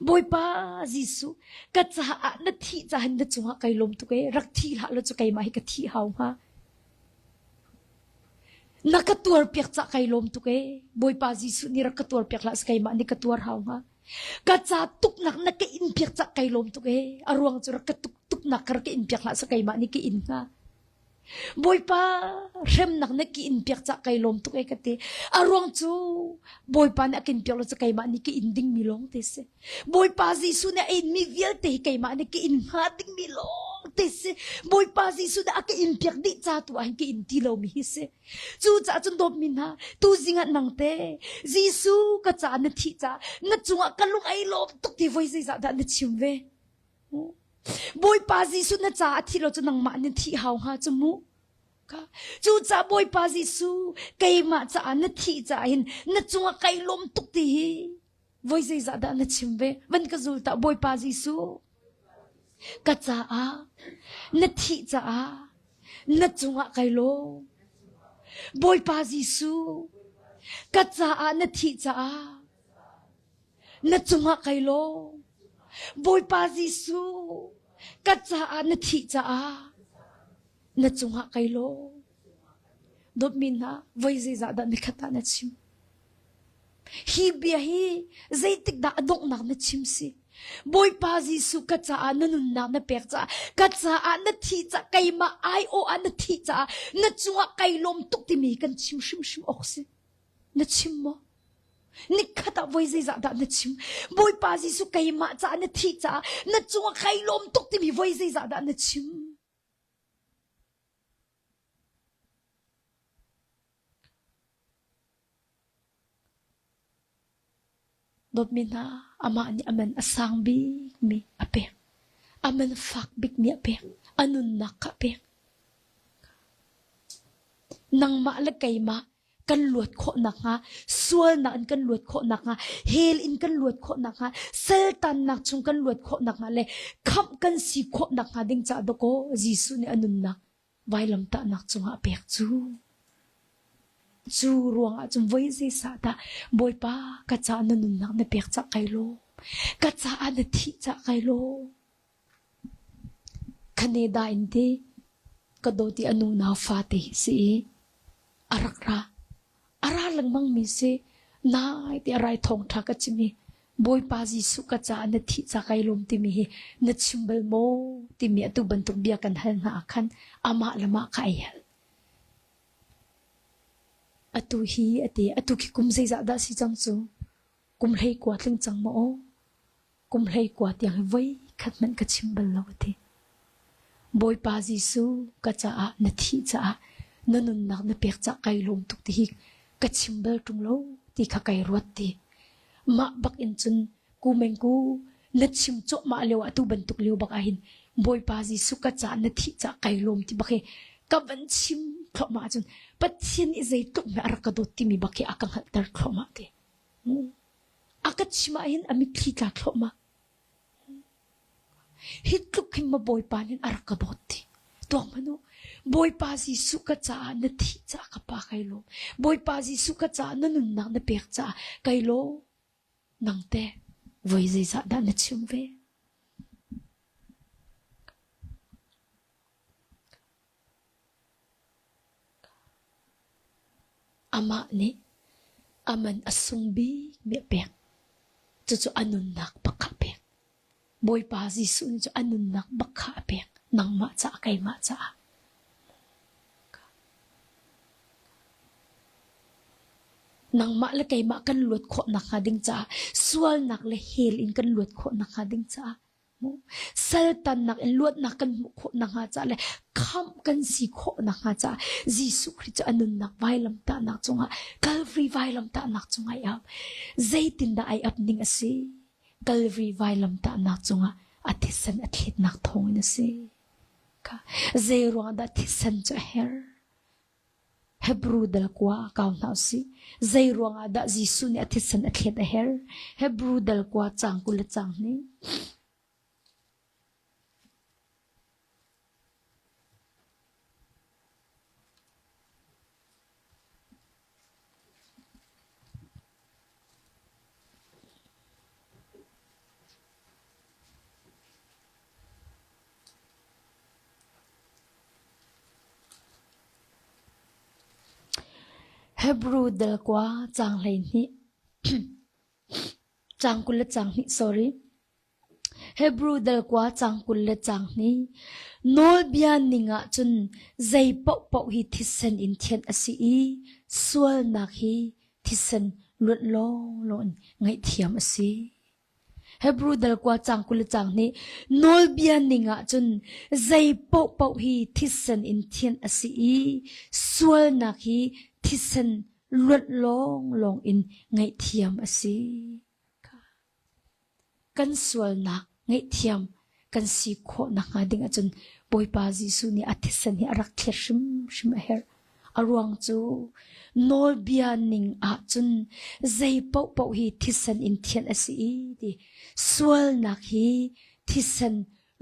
Bawipa Jesuh ka caah na thih caah na cungah kai lawm tuk ee rak thi hlah law cu keimah hi ka thih hau hnga. Na ka tuar piak cah kai lawm tuk ee Bawipa Jesuh nih rak ka tuar piak hlah keimah nih ka tuar hau hnga. Ka ca tuknak na ka in piak cah kai lawm tuk ee a ruang cu rak ka tuk tuknak ka rak ka in piak hlah sa keimah nih ka in hnga. Bawipa hremnak na ki in piak cah kai lawm tuk e ka ti. A ruang cu Bawipa nih a kin piak lo cu keimah nih ka in dingmi lawng te si. Bawipa Jesuh nih a inmi vialte hi keimah nih ka in hnga dingmi lawng te si. Bawipa Jesuh nih a ka in piak dih ca tu ah hin ka in ti lomi hi si. Cucaah cun dawtmi hna, tuzing ah nang te Jesuh ka caah na thih caah na cungah ka lung ai lawm tuk ti voi zeizah dah na chim ve. Bawipa Jesuh na caah a thih lo cu nangmah na thih hau hnga cu mu. Cucaah Bawipa Jesuh keimah caah na thih caah hin na cungah kai lawm tuk ti hi voi zeizah dah na chim ve van ka zul ta Bawipa Jesuh ka caah na thih caah na cungah kai lawm Bawipa Jesuh ka caah na thih caah Na cungah kai lawm. Bawipa Jesuh, ka caah na thih caah na cungah kai lawm. Dawtmi hna, voi zeizah dah nikhat ah na chim? Hi bia hi zeitik dah a donghnak na chim si? Bawipa Jesuh ka caah na nunnak na pek caah ka caah na thih caah keimah aiawh ah na thih caah na cungah kai lawm tuk timi kan chim hrimhrim awk si. Na chim maw? Nikhat ah voi zeizah dah na chim? Bawipa Jesuh keimah caah na thih caah na cungah kai lawm tuk timi voi zeizah dah na chim? Dawtmi hna, amah nih a man a sang bikmi a pek. A man fak bikmi a pek. A nunnak kha a pek. Nangmah le keimah kan luat khawh nakhnga, sualnak in kan luat khawh nakhnga, hell in kan luat khawh nakhnga, saltannak chung kan luat khawh nakhnga le khamh kan si khawh nakhnga ding caah dawkaw Jesuh nih a nunnak vailamtahnak cungah a pek cu. Cu ruangah cun voi zeisah dah Bawipa ka caah na nunnak na pek cah kai law, ka caah na thih cah kai law. Canada in ti ka dawt i a nu nau fate hi si i a rak ra. A ra lengmang mi si. Nai ti a rai thawngṭha ka chim i Bawipa Jesuh ka caah na thih ca kai lawm timi hi na chim bal maw timi atu bantuk bia kan hal hna ah khan amah le mah kha ai hal. Atu hi a ti atu khi kum zeizah dah si cang cu? Kum hlei kua tling cang maw aw? Kum hlei kua tiang hi voi khat hmanh ka chim bal lo a ti. Bawipa Jesuh ka caah na thih caah na nunnak na pek cah kai lawm tuk ti hi ka chim bal ṭung lo ti kha kai ruat ti. Mah bak in cun ku mengku na chim cuahmah lio ah tu bantuk lio bak ahhin Bawipa Jesuh ka caah na thih cah kai lawm ti bak hi ka van chim thluahmah ahcun Pathian nih zeitluk hme a rak ka dawt timi bak hi a ka hngalhter thluahmah ti. A ka chim ahhin a mitthli tla thluahmah. Hi tluk hin ma Bawipa nih a rak ka dawt ti. Tuak hmanh u. Bawipa Jesuh ka caah na thih caah ka pa kai lawm. Bawipa Jesuh ka caah na nunnak na pek caah kai lawm. Nang teh voi zeizah dah na chim ve? Amah nih a man a sung bikmi a pek. Cucu a nunnak bak kha a pek. Bawipa Jesuh nih cun a nunnak bak kha a pek. Nangmah caah keimah caah. Nangmah le keimah kan luat khawh nakhnga ding caah sualnak le hell in kan luat khawh nakhnga ding caah Saltannak in luatnak kan hmuh khawh nakhnga caah le khamh kan si khawh nakhnga caah Jesuh Khrih cu a nunnak vailamtahnak cungah Calvary vailamtahnak cungah ai ap. Zeitindah ai ap ning a si? Calvary vailamtahnak cungah a thisen a thletnak thawngin a si. Zei ruangah dah thisen cu a herh? Hebru dal kua kau hna usih. Zei ruangah dah Jesuh nih a thisen a thlet a herh? Hebru dal kua caang 20 le caang hnih. Hebru dal kua caang 12 caang 20 le caang hnih sorry. Hebru dal kua caang 20 le caang hnih. Nawlbia ning ah cun zei paohpaoh hi thisen in thianh a si i sualnak hi thisen luanh lawnglawng in ngaihthiam a si. Hebru dal kua caang 20 le caang hnih nawlbia ning ah cun zei paohpaoh hi thisen in thianh a si i sualnak hi thisen luanh lawnglawng in ngaihthiam a si. Kan sualnak ngaihthiam kan si khawh nakhnga ding ahcun Bawipa Jesuh nih a thisen hi a rak thlet hrimhrim a herh. A ruang cu nawlbia ning ahcun zei paohpaoh hi thisen in thianh a si i ti sualnak hi thisen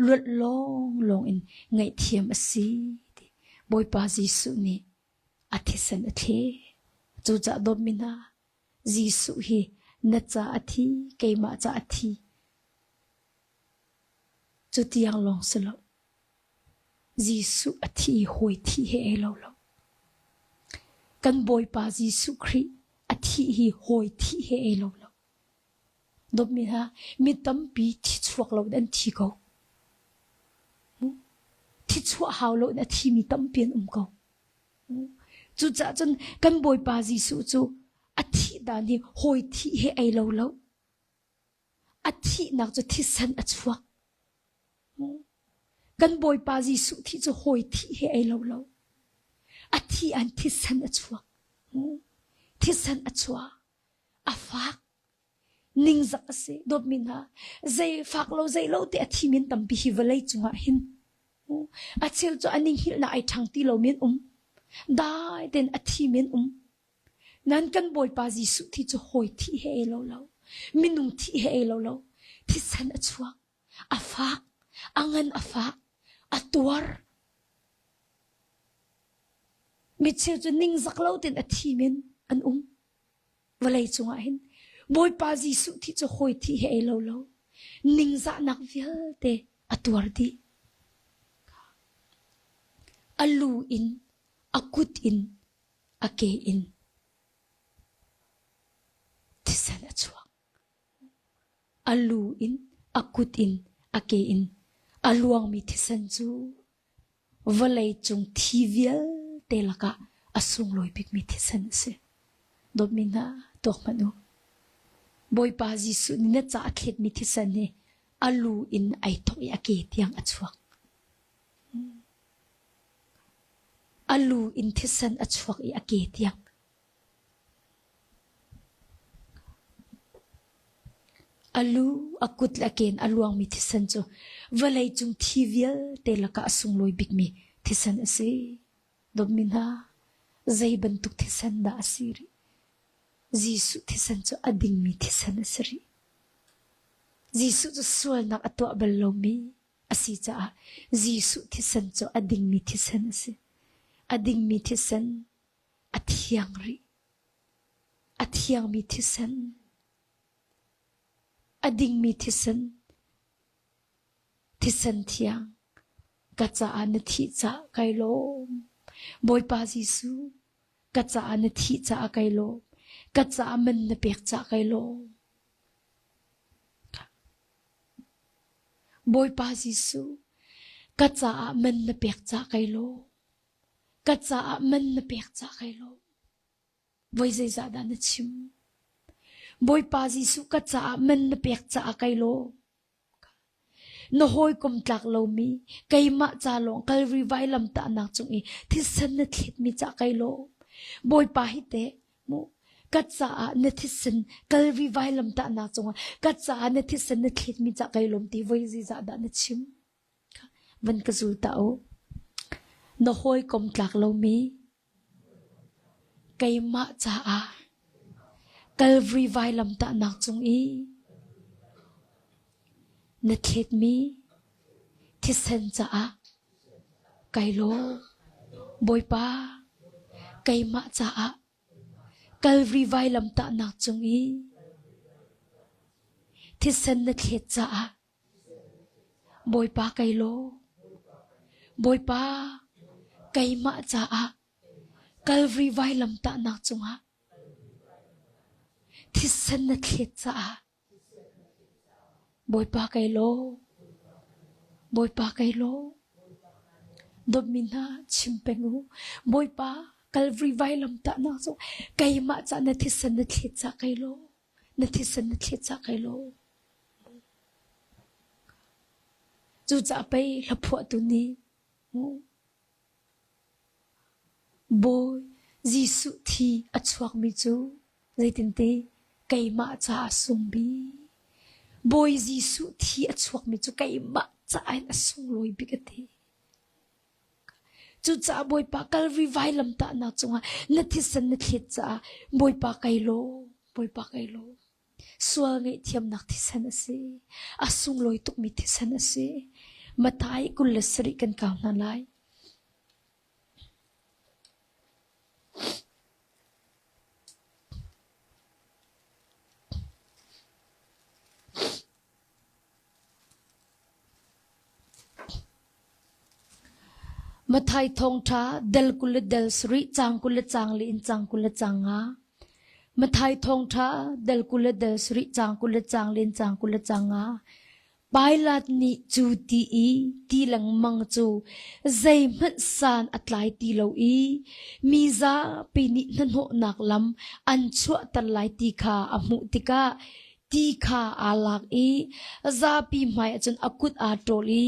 luanh lawnglawng in ngaihthiam a si ti Bawipa Jesuh nih a thisen a thle. Cucaah dawtmi hna, Jesuh hi na ca a thi, keimah ca a thi. Cu tiang lawng si lo. Jesuh a thi i hawi thih he ei lo lo. Kan Bawipa Jesuh Khrih a thih hi hawi thih he ei lo lo. Dawtmi hna, mi tampi thi chuak lo in an thi ko. Thi chuah hau lo in a thimi tampi an um ko. Cucaah cun kan Bawipa Jesuh cu a thih dan hi hawi thih he ei lo lo. A thihnak cu thisen a chuak. Kan Bawipa Jesuh thih cu hawi thih he ei lo lo. A thi an thisen a chuak. Thisen a chuak. A fak. Ningzak a si. Dawtmi hna, zei fak lo zei lo te a thi min tampi hi vawlei cungah hin. A cheu cu a ninghilhnak ai ṭhang ti lo men um. Dai tein a thi men um. Nan kan Bawipa Jesuh thi cu hawi thih he ei lo lo. Minung thih he ei lo lo. Thisen a chuak. A fak. A ngan a fak. A tuar. Micheu cu ningzak lo tein a thi men an um. Vawlei cungah hin Bawipa Jesuh thi cu hawi thi he ei lo lo. Ningzahnak vialte a tuar dih. A lu in, a kut in, a ke in thisen a chuak. A lu in, a kut in, a ke in a luangmi thisen cu vawlei cung thi vialte lakah a sunglawi bikmi thisen a si. Dawtmi hna, tuak hmanh u. Bawipa Jesuh nih na ca a thletmi thisen hi a lu in ai thawk i a ke tiang a chuak. A lu in thisen a chuak i a ke tiang. A lu, a kut le a ke in a luangmi thisen cu vawleicung thi vialte lakah a sunglawi bikmi thisen a si. Dawtmi hna, zei bantuk thisen dah a si rih? Jesuh thisen cu a dingmi thisen a si rih. Jesuh cu sualnak a tuah bal lomi a si caah Jesuh thisen cu a dingmi thisen a si. A dingmi thisen a thiang rih. A thiangmi thisen, a dingmi thisen, thisen thiang ka caah na thih caah kai lawm. Bawipa Jesuh, ka caah na thih caah kai lawm. Ka caah man na pek caah kai lawm. Bawipa Jesuh, ka caah man na pek caah kai lawm. Ka caah man na pek caah kai lawm. Voi zeizah dah na chim? Bawipa Jesuh ka caah man na pek caah kai lawm. Na hawikom tlak lomi keimah ca lawng Kalvari vailamtahnak cung i thisen na thletmi cah kai lawm. Bawipa hi teh mu ka caah na thisen Kalvari vailamtahnak cungah ka caah na thisen na thletmi cah kai lawm ti voi zeizah dah na chim? Van ka zul ta u. Na hawikom tlak lomi keimah caah Kalvari vailamtahnak cung i na thletmi thisen caah kai lawm. Bawipa, keimah caah Kalvari vailamtahnak cung i thisen na thlet caah Bawipa kai lawm. Bawipa, keimah caah Kalvari vailamtahnak cungah thisen na thlet caah Bawipa kai lawm. Bawipa kai lawm. Dawtmi hna chim peng u. Bawipa, Kalvari vailamtahnak cu keimah caah na thisen na thlet caah kai lawm. Na thisen na thlet caah kai lawm. Cucaah pei hlaphuahtu nih Bawi Jesuh thi a chuakmi cu zeitinti keimah caah a sung bik. Bawi Jesuh thi a chuakmi cu keimah caah in a sunglawi bik a ti. Cucaah Bawipa Kalvari vailamtahnak cungah na thisen na thlet caah Bawipa kai lawm, Bawipa kai lawm. Sual ngaihthiamnak thisen a si. A sunglawi tukmi thisen a si. Matthai 27 kan kau hna lai. Matthai thawngṭha del 20 le del sarih, caang 20 le caang li in caang 20 le caang nga. Mathai thawngṭha dal 20 le dal sarih caang 20 le caang len caang 20 le caang nga Pilat nih cu ti i ti lengmang cu zeihmanh san a tlai ti lo i mi zapi nih hnahnawhnak lam an chuahter lai ti kha a hmuh tikah ti kha aa lak i zapi hmaiah cun a kut aa ṭawl i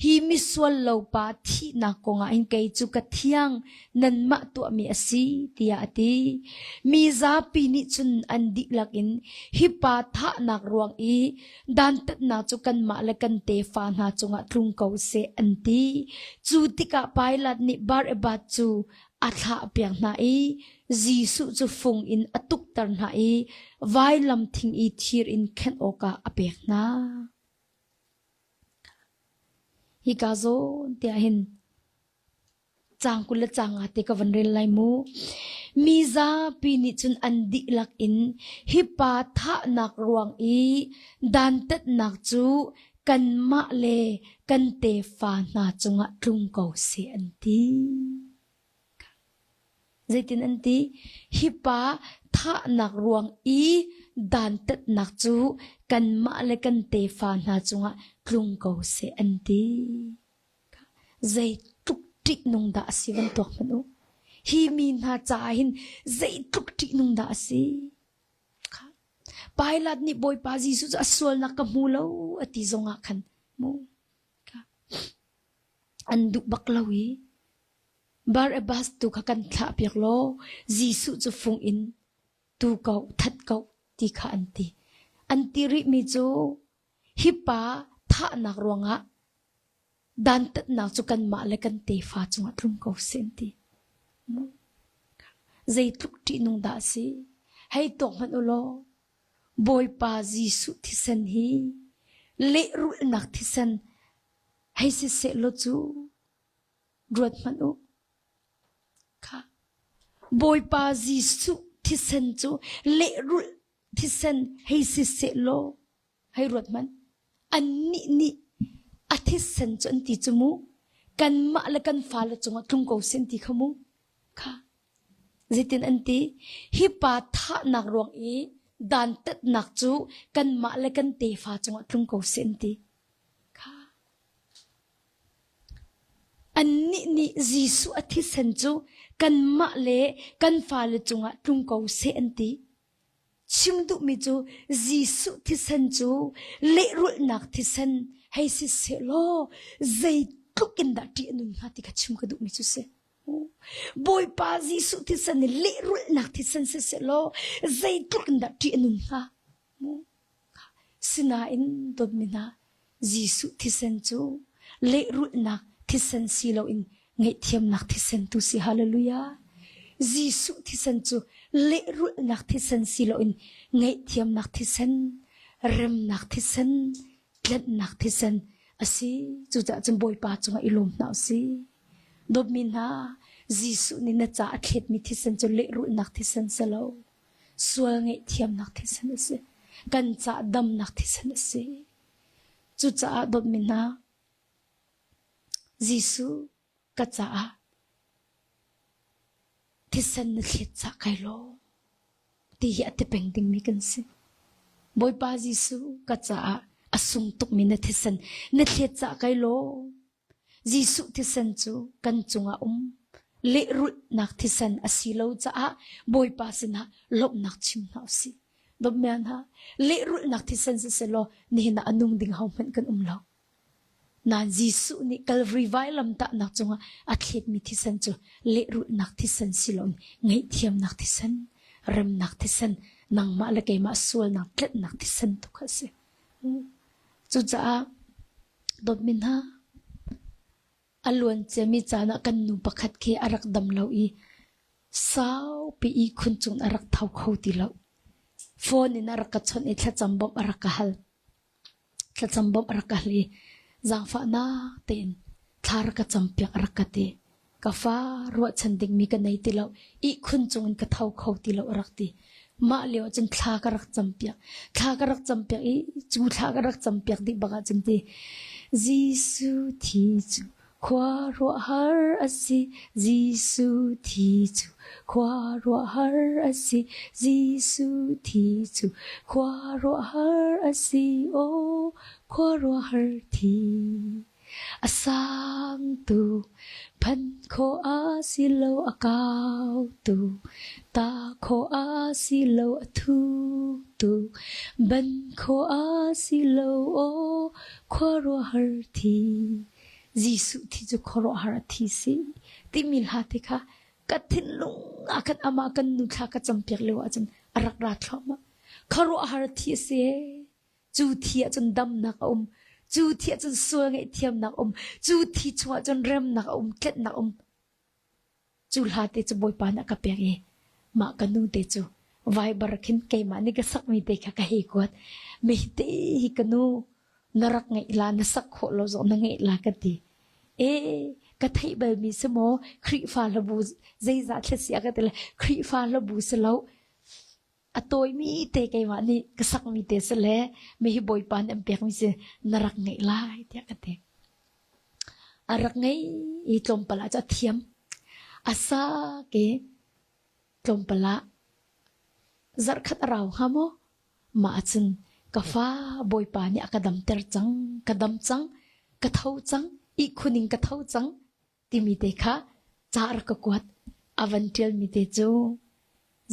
hi misual lo pa thihnak kongah hin kei cu ka thiang nanmah tuahmi a si tiah a ti. Mi zapi nih cun an dihlak in hi pa thahnak ruang i dantatnak cu kanmah le kan tefa hna cungah tlung ko seh an ti. Cu tikah Pilat nih Barabbas cu a thlahpiak hna i Jesuh cu fung in a tukter hna i vailam thing i thir in khenh awkah a pek hna. Hika zawn tiah hin caang 20 le caang nga te ka van rel lai mu. Mi zapi nih cun an dihlak in hi pa thahnak ruang i dantatnak cu kanmah le kan tefa hna cungah tlung ko seh an ti. Zeitin an ti? Hi pa thahnak ruang i dantatnak cu kanmah le kan tefa hna cungah tlung ko seh an ti. Zeitluk ṭihnung dah a si van tuak hmanh u. Hi mi hna caah hin zeitluk ṭihnung dah a si. Pilat nih Bawipa Jesuh cu a sualnak ka hmu lo a ti zongah khan mu an duh bak lo i Barabbas tu kha kan thlahpiak law Jesuh cu fung in tu ko that ko ti kha an ti. An ti rihmi cu hi pa thahnak ruangah dantatnak cu kanmah le kan tefa cungah tlung ko seh an ti. Zeitluk ṭihnung dah a si. Hei tuak hmanh u law Bawipa Jesuh thisen hi lehrulhnak thisen hei si seh law cu ruat hmanh u. Kha Bawipa Jesuh thisen cu lehrulh thisen hei si seh law hei ruat hmanh. Annih nih a thisen cu an ti cu mu. Kanmah le kan fale cungah tlung ko seh an ti kha mu. Kha zeitin an ti? Hi pa thahnak ruang i dantatnak cu kanmah le kan tefa cungah tlung ko seh an ti. Kha Annih nih Jesuh a thisen cu kanmah le kan fale cungah tlung ko seh an ti. Chim duhmi cu Jesuh thisen cu lehrulhnak thisen hei si sehlaw zeitluk in dah ṭih a nun hnga ti kha chim ka duhmi cu si. Bawipa Jesuh thisen nih lehrulhnak thisen si sehlaw zeitluk in dah ṭih a nun hnga. Sinain dawtmi hna, Jesuh thisen cu lehrulhnak thisen si loin ngaihthiamnak thisen tu si. Hallelujah. Jesuh thisen cu lehrulhnak thisen si loin ngaihthiamnak thisen, remnak thisen, tlanhnak thisen a si. Cucaah cun Bawipa cungah i lawm hna u sih. Dawtmi hna, Jesuh nih na ca a thletmi thisen cu lehrulhnak thisen si lo. Sual ngaihthiamnak thisen a si. Kan ca damnak thisen a si. Cucaah dawtmi hna, Jesuh ka caah thisen na thlet cah kai lawm ti hi a ti peng dingmi kan si. Bawipa Jesuh ka caah a sung tukmi na thisen na thlet cah kai lawm. Jesuh thisen cu kan cungah um. Lehrulhnak thisen a si lo caah Bawipa sinah lawmhnak chim hna u sih. Dawtmi hna, lehrulhnak thisen siselaw nihin ah a nung ding hohmanh kan um lo. Nain Jesuh nih Calvary vailamtahnak cungah a thletmi thisen cu lehrulhnak thisen si loin ngaihthiamnak thisen, remnak thisen, nangmah le keimah sualnak tlenhnak thisen tu kha a si. Cucaah dawtmi hna, a luan ciami caan ah kan nu pakhat khi a rak dam lo i saupi ihkhun cung a rak tho kho ti lo. Phone in a rak ka chawnh i thlacam bawmh a rak ka hal. Thlacam bawmh a rak ka hal i zaangfahnak tein thla rak ka campiak a rak ka ti. Ka fa ruahchan dingmi ka nei ti lo. Ihkhun cung in ka tho kho ti lo a rak ti. Mah lio ahcun thla ka rak campiak. Thla ka rak campiak i cu thla ka rak campiak dih bak ahcun ti Jesuh thi cu. Khuaruahhar a si Jesuh thi cu khuaruahhar a si Jesuh thi cu khuaruahhar a si aw khuaruahhar thi. A sang tuk, phanh khawh a si lo a kau tuk, tah khawh a si lo a thuk tuk, ban khawh a si lo aw khuaruahhar thi. Jesuh thi cu khuaruahhar a thi si timi hla te kha ka thinlung ah khan amah kan nu thla ka campiak lio ahcun a rak ra thluahmah. Khuaruahhar thi a si ee. Cu thi ahcun damnak a um. Cu thi ahcun sual ngaihthiamnak a um. Cu thi chungah cun remnak a um, tletnak a um. Cu hla te cu Bawipa nih a ka pek i mah ka nu te cu Viber khin keimah nih ka sakmi te kha ka hei kuat. Mehte hi ka nu na rak ngeih la na sak khawh lo zong na ngeih la ka ti. Ee ka theih balmi si maw Khrihfa hlabu zeizah thla si a ka ti le Khrihfa hlabu si lo a tawimi te keimah nih ka sakmi te si le mi hi Bawipa nih an pekmi si na rak ngeih lai tiah ka ti. A rak ngei i tlawmpal ah cu a thiam. A sa ke tlawmpal ah zarhkhat a rau hnga maw? Mah ahcun ka fa Bawipa nih a ka damter cang, ka dam cang, ka tho cang, ihkhun in ka tho cang timi te kha ca rak ka kuat. A van ṭialmi te cu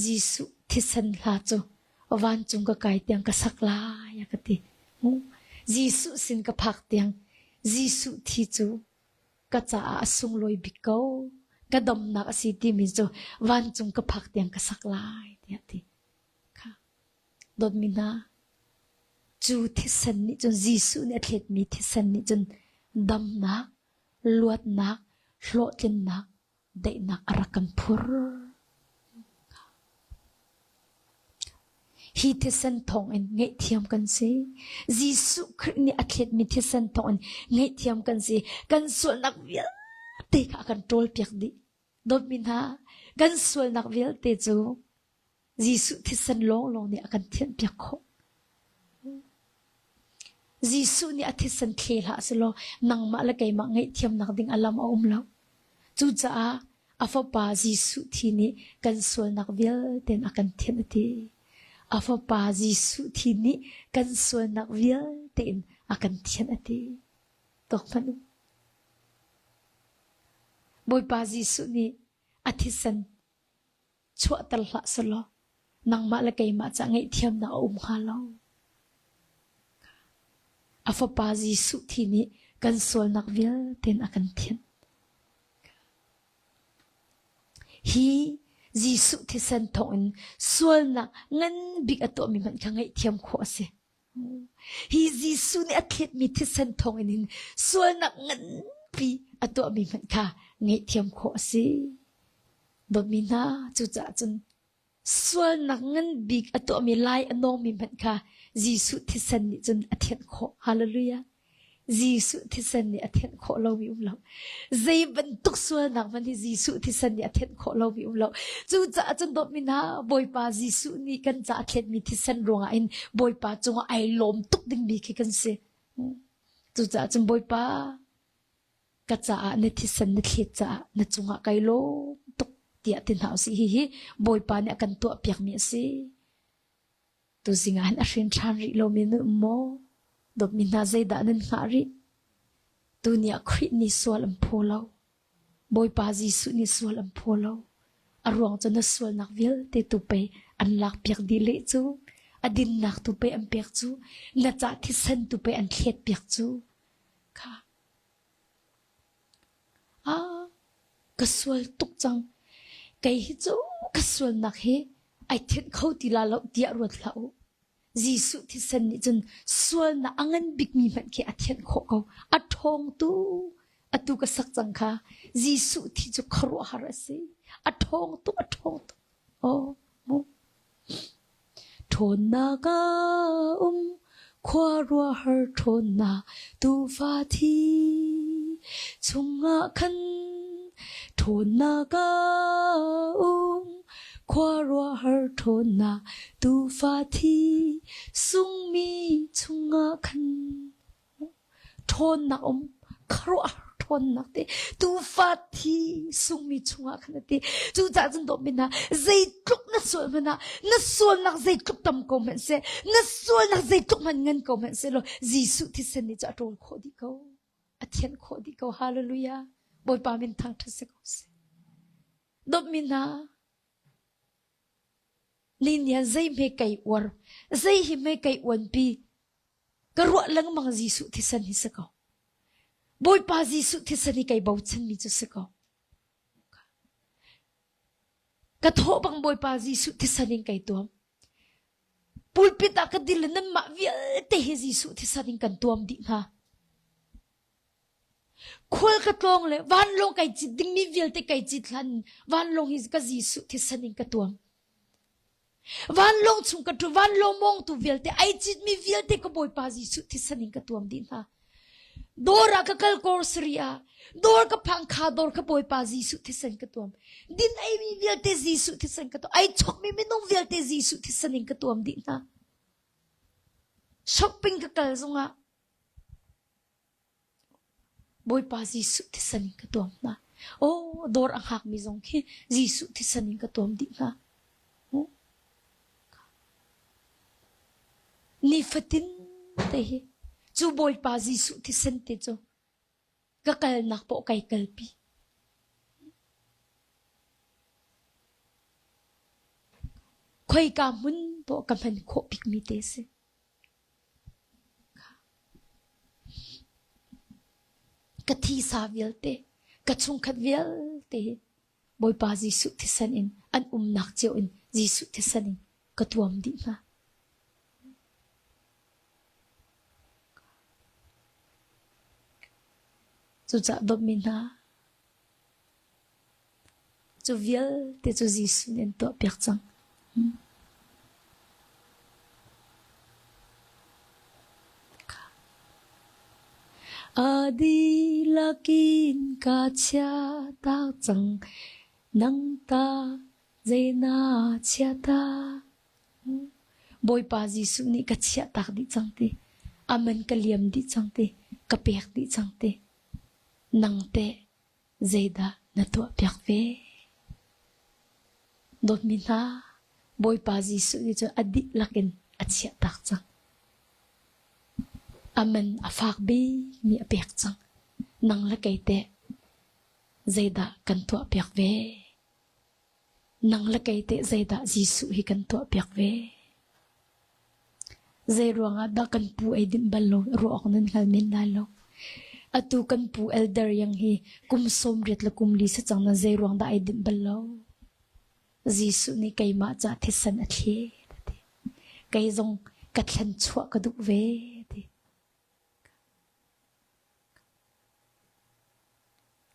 Jesuh thisen hla cu vancung ka kai tiang ka sak lai a ka ti. Jesuh sin ka phak tiang Jesuh thi cu ka caah a sunglawi bik ko. Ka damnak a si timi cu vancung ka phak tiang ka sak lai tiah a ti. Kha dawtmi hna, cu thisen nih cun Jesuh nih a thletmi thisen nih cun damnak, luatnak, hlawhtlinnak, daihnak a rak kan phur. Hi thisen thawngin ngaihthiam kan si. Jesuh Khrih nih a thletmi thisen thawngin ngaihthiam kan si. Kan sualnak vialte kha a kan ṭawlpiak dih. Dawtmi hna, kan sualnak vialte cu Jesuh thisen lawnglawng nih a kan thianhpiak khawh. Jesuh nih a thisen thle hlah selaw nangmah le keimah ngaihthiamnak ding a lam a um lo. Cucaah a fapa Jesuh thi nih kan sualnak vialte in a kan thianh a ti. A fapa Jesuh thi nih kan sualnak vialte in a kan thianh a ti. Tuak hmanh u. Bawipa Jesuh nih a thisen chuahter hlah selaw nangmah le keimah cah ngaihthiamnak a um hnga lo. A fapa Jesuh thi nih kan sualnak vialte in a kan thianh. Hi Jesuh thisen thawngin sualnak ngan bik a tuahmi hmanh kha ngaihthiam khawh a si. Hi Jesuh nih a thletmi thisen thawngin hin sualnak nganpi a tuahmi hmanh kha ngaihthiam khawh a si. Dawtmi hna, cucaah cun sualnak ngan bik a tuahmi lai a nawngmi hmanh kha Jesuh thisen nih cun a thianh khawh. Hallelujah. Jesuh thisen nih a thianh khawh lomi um lo. Zei bantuk sualnak hmanh hi Jesuh thisen nih a thianh khawh lomi um lo. Cucaah cun dawtmi hna, Bawipa Jesuh nih kan ca a thletmi thisen ruangah hin Bawipa cungah ai lawm tuk dingmi khi kan si. Cucaah cun Bawipa ka caah na thisen na thlet caah na cungah kai lawm tuk tiah ti hna usih. Hihi Bawipa nih a kan tuahpiakmi a si. Tuzing ah hin a hrin ṭhan rih lomi nan um maw? Dawtmi hna zeidah nan hngah rih? Tuni ah Khrih nih sual an phaw lo. Bawipa Jesuh nih sual an phaw lo. A ruang cu na sualnak vialte tu pei an lakpiak dih leh cu. A dinnak tu pei an pek cu. Na cah thisen tu pei an thletpiak cu. Kha. Ah, ka sual tuk cang. Kei hi cu ka sualnak hi ai thenh kho ti la lo tiah ruat hlah u. Jesuh thisen nih cun sualnak a ngan bikmi hmanh khi a thianh khawh ko. A ṭhawng tu atu ka sak cang kha. Jesuh thi cu khuaruahhar a si. A ṭhawng tuk, a ṭhawng tuk. Oh, mu. Ṭhawnnak a um, khuaruahhar ṭhawnnak tuufa thi chungah khan ṭhawnnak a um, khuaruahhar ṭhawnnak tuufa thi sungmi chungah khan ṭhawnnak um, khuaruahhar ṭhawnnak. ṭhawnnak te tuufa thi sungmi chungah khan a ti. Cucaah cun dawtmi hna, zeitluk na sual hmanh ah, na sualnak zeitluk tam ko hmanh seh, na sualnak zeitluk hmanh ngan ko hmanh seh law, Jesuh thisen nih cu a ṭawl khawh dih ko. A thianh khawh dih ko. Hallelujah. Bawipa min thangṭhat si ko seh. Dawtmi hna, ni nian zei hme kai uar, zei hi hme kai uanpi, ka ruah lengmang Jesuh thisen hi si ko. Bawipa Jesuh thisen hi kai bochanmi cu si ko. Ka thawh bang Bawipa Jesuh thisen in kai tuam. Pulpit ah ka dil le nanmah vialte hi Jesuh thisen in kan tuam dih hna. Khual ka tlawng le vanlawng kai cit dingmi vialte kai cit hlan vanlawng hi ka Jesuh thisen in ka tuam. Vanlawng chung ka ṭu vanlawng mawngtu vialte ai citmi vialte ka Bawipa Jesuh thisen in ka tuam dih hna. Dawr ah ka kal grocery ah dawr ka phang kha dawr ka Bawipa Jesuh thisen ka tuam. Din eimi vialte Jesuh thisen ka tuam. Ai chokmi minung vialte Jesuh thisen in ka tuam dih hna. Shopping ka kal zongah Bawipa Jesuh thisen in ka tuam hna. Aw, dawr a hngakmi zong khi Jesuh thisen in ka tuam dih hna. Nifatin te hi cu Bawipa Jesuh thisen te cu ka kalnak paoh kai kalpi. Khoika hmun paoh ka hman khawh bikmi te si. Ka thisa vialte, ka chungkhat vialte hi Bawipa Jesuh thisen in an umnak cio in Jesuh thisen in ka tuam dih hna. Cucaah dawtmi hna, Cu vialte cu Jesuh nih an tuahpiak cang. A dihlak in ka chiahtak cang, nang ta zei na chia ta? Bawipa Jesuh nih ka chiahtak dih cang ti, a man ka liam dih cang ti, ka pek dih cang ti. Nang teh zeidah na tuahpiak ve? Dawtmi hna, Bawipa Jesuh nih cun a dihlak in a chiahtak cang. A man a fak bikmi a pek cang. Nang le kei teh zeidah kan tuahpiak ve? Nang le kei teh zeidah Jesuh hi kan tuahpiak ve? Zei ruangah dah kan pu ei dinh bal lo ruah awk nan hngal men lai lo. Atu kan pu elder yang hi kum 80 le kum li si cang na zei ruang dah ei dinh bal lo. Jesuh nih keimah ca thisen a thlet a ti. Kei zong ka thlen chuah ka duh ve a ti.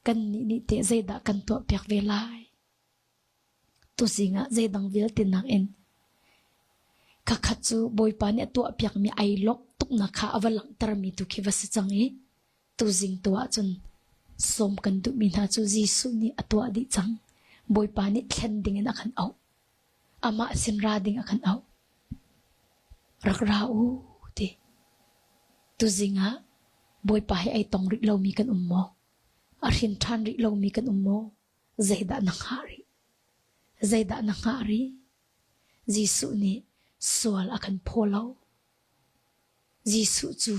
Kannih nih teh zeidah kan tuahpiak ve lai? Tuzing ah zeidang vialte nakin khakhat cu Bawipa nih a tuahpiakmi ai lawmh tuknak kha a va langhtermi tu khi va si cang i tuzing tu ahcun sawm kan duhmi hna cu Jesuh nih a tuah dih cang. Bawipa nih thlen dingin a kan auh. Amah sin ra ding a kan auh. Rak ra u ti. Tuzing ah Bawipa he ai tong rih lomi kan um maw? A hrin ṭhan rih lomi kan um maw? Zeidah na hngah rih? Zeidah na hngah rih? Jesuh nih sual a kan phaw lo. Jesuh cu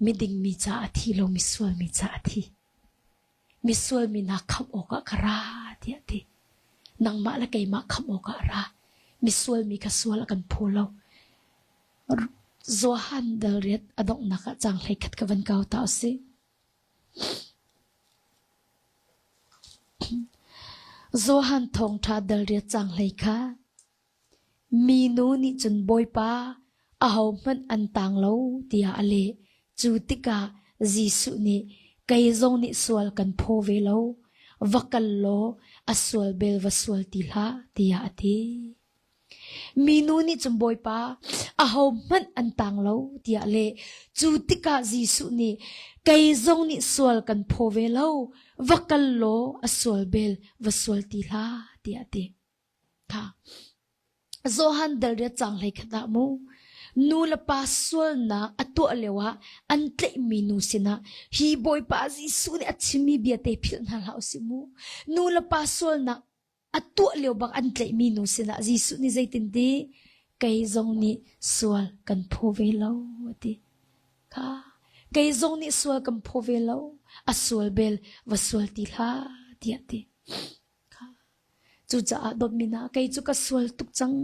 miding mi caah a thi lo, misual mi caah a thi. Misual mi hna khamh awkah ka ra tiah a ti. Nangmah le keimah khamh awkah a ra. Misual mi kha sual a kan phaw lo. Johan dal riat a donghnak ah caang 11 ka van kau ta usih. Johan thawngṭha dal riat caang hlei kha Minu nih cun Bawipa, ahohmanh an tang lo tiah a leh. Cu tikah Jesuh nih kei zong nih sual kan phaw ve lo, va kal law a sual bel va sual ti hlah tiah a ti. Minu nih cun Bawipa, ahohmanh an tang lo tiah a leh. Cu tikah Jesuh nih kei zong nih sual kan phaw ve lo, va kal law a sual bel va sual ti hlah tiah a ti. Tha. Johan dal riat cang hlei khat ah mu. Nu le pa sualnak a tuah lio ah an tlaihmi nu sinah hi Bawipa Jesuh nih a chimmi bia te philh hna hlah usih mu. Nu le pa sualnak a tuah lio bak an tlaihmi nu sinah Jesuh nih zeitin ti kei zong nih sual kan phaw ve lo a ti. Kha kei zong nih sual kan phaw ve lo a sual bel va sual ti hlah tiah ti. Kha cucaah dawtmi hna kei cu ka sual tuk cang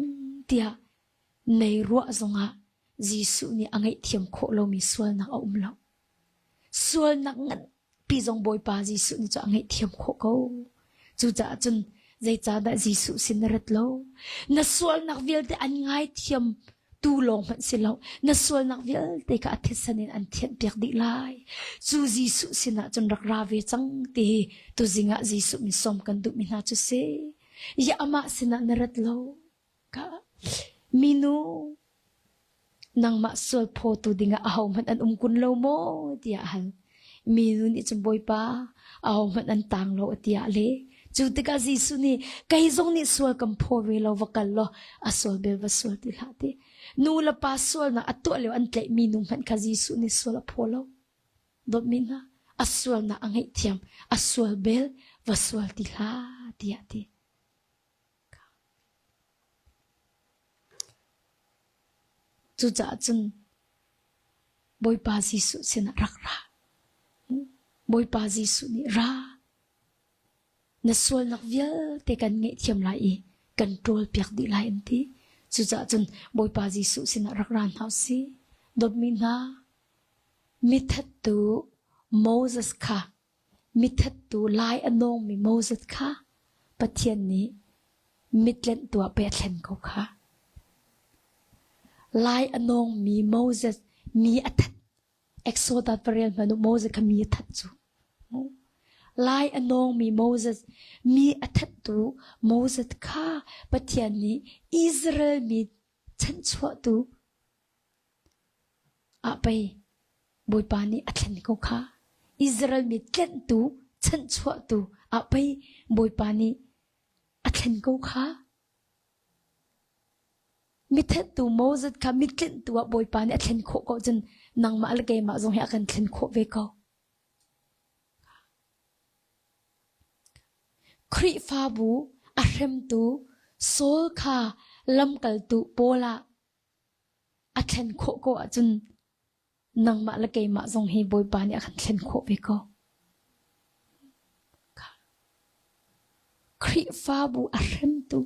tiah nei ruah zongah Jesuh nih a ngaihthiam khawh lomi sualnak a um lo. Sualnak nganpi zong Bawipa Jesuh nih cu a ngaihthiam khawh ko. Cucaah cun zeicahdah Jesuh sin na rat lo? Na sualnak vialte an ngaithiam tu lawng hmanh si lo. Na sualnak vialte kha a thisen in an thianhpiak dih lai. Cu Jesuh sinah cun rak ra ve cang ti hi tuzing ah Jesuh min sawm kan duhmi hna cu si. Ya amah sinah na rat lo. Ka minu nangmah sual phawtu dingah ahohmanh an um kun lo maw tiah a hal. Minu nih cun Bawipa ahohmanh an tang lo tiah le cu tikah Jesuh nih kei zong nih sual kan phaw ve lo va kal law a sual bel va sual ti hlah ti. Nu le pa sualnak a tuah lio an tlaihmi nu hmanh kha Jesuh nih sual a phaw lo. Dawtmi hna, a sualnak a ngaihthiam, a sual bel va sual ti hlah tiah ti. Cucaah cun Bawipa Jesuh sinah rak ra. Bawipa Jesuh nih ra. Na sualnak vialte kan ngaihthiam lai i kan ṭawlpiak dih lai an ti. Cucaah cun Bawipa Jesuh sinah rak ra hna usih. Dawtmi hna, mithattu Moses kha Mithattu lai a nawngmi Moses kha Pathian nih mitlenh tuah pei a thlen ko kha. Lai a nawngmi Moses mi a that. Exodus parel hmanh u Moses kha mi a that cu. Lai a nawngmi Moses mi a thattu Moses kha Pathian nih Israel mi chanchuahtu ah pei Bawipa nih a thlen ko kha. Israel mi tlenhtu, chanhchuahtu ah pei Bawipa nih a thlen ko kha. Mithenhtu Moses kha mitlenhtu ah Bawipa nih a thlen khawh ko cun nangmah le keimah zong hi a kan thlen khawh ve ko. Khrihfabu a hremtu Saul kha lamkaltu Paul ah a thlen khawh ko ahcun nangmah le keimah zong hi Bawipa nih a kan thlen khawh ve ko. Khrihfabu a hremtu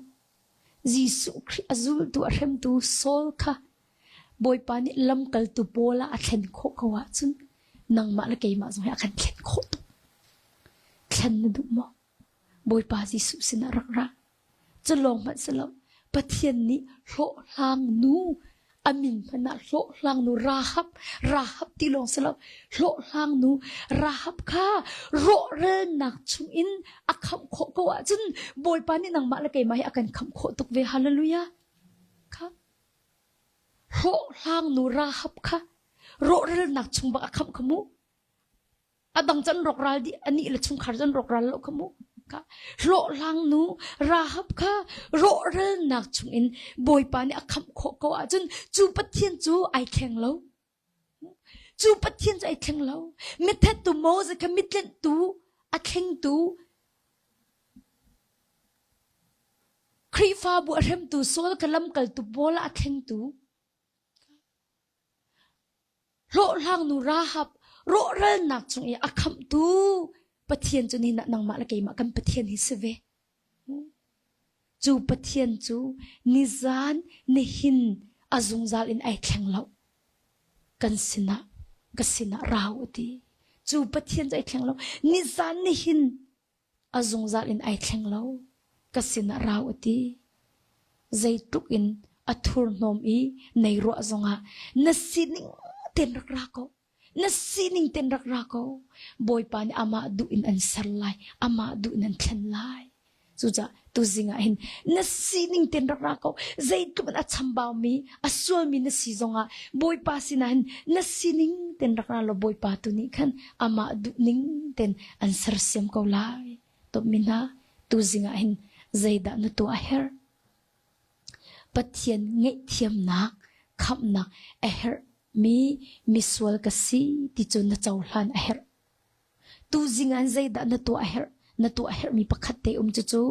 Jesuh Khrih a zultu a hremtu Saul kha Bawipa nih lamkaltu Paul ah a thlen khawh ko ahcun nangmah le keimah zong hi a kan thlen khawh tuk. Thlen na duh maw? Bawipa Jesuh sinah rak ra. Cu lawng hmanh si lo, Pathian nih hlawhhlang nu a min hmanh ah hlawhhlang nu Rahab, Rahab ti lawng si lo, hlawhhlang nu Rahab kha rawhralnak chungin a khamh khawh ko ahcun Bawipa nih nangmah le keimah hi a kan khamh khawh tuk ve. Hallelujah. Kha hlawhhlang nu Rahab kha rawhralnak chung bak a khamh kha mu. A dang can rawkral dih anih le chungkhar can rawkral lo kha mu ka hlawhhlang nu Rahab kha rawhralnak chungin Bawipa nih a khamh khawh ko ahcun cu Pathian cu ai thleng lo cu Pathian cu ai thleng lo mithettu Moses kha mitlenhtu a thlengtu Khrihfabu a hremtu Saul kha lamkaltu Paul a thlengtu Hlawhhlangnu Rahab rawhralnak chung i a khamhtu Pathian cu nihin ah nangmah le keimah kan Pathian hi si ve. Cu Pathian cu nizan nihin a zungzal in ai thleng lo. Kan sinah ka sinah rau a ti. Cu Pathian cu ai thleng lo. Nizan nihin a zungzal in ai thleng lo. Ka sinah rau a ti. Zeitluk in a thurhnawm i nei ruah zongah na sining ten rak ra ko. Na sining ten rak ra ko. Bawipa nih amah duh in an ser lai. Amah duh in an thlen lai. Cucaah tuzing ah hin na sining ten rak ra ko. Zeitluk in a chambaumi, a sualmi na si zongah Bawipa sinah hin na sining ten rak ra law Bawipa tu nih khan amah duh ning ten an sersiam ko lai. Tawpmi hna, tuzing ah hin zeidah na tuah a herh? Pathian ngaihthiamnak. Khamhnak a herhmi misual ka si ti cu na cohlan a herh. Tuzing ah zeidah na tuah a herh? Na tuah a herhmi pakhat te um cucu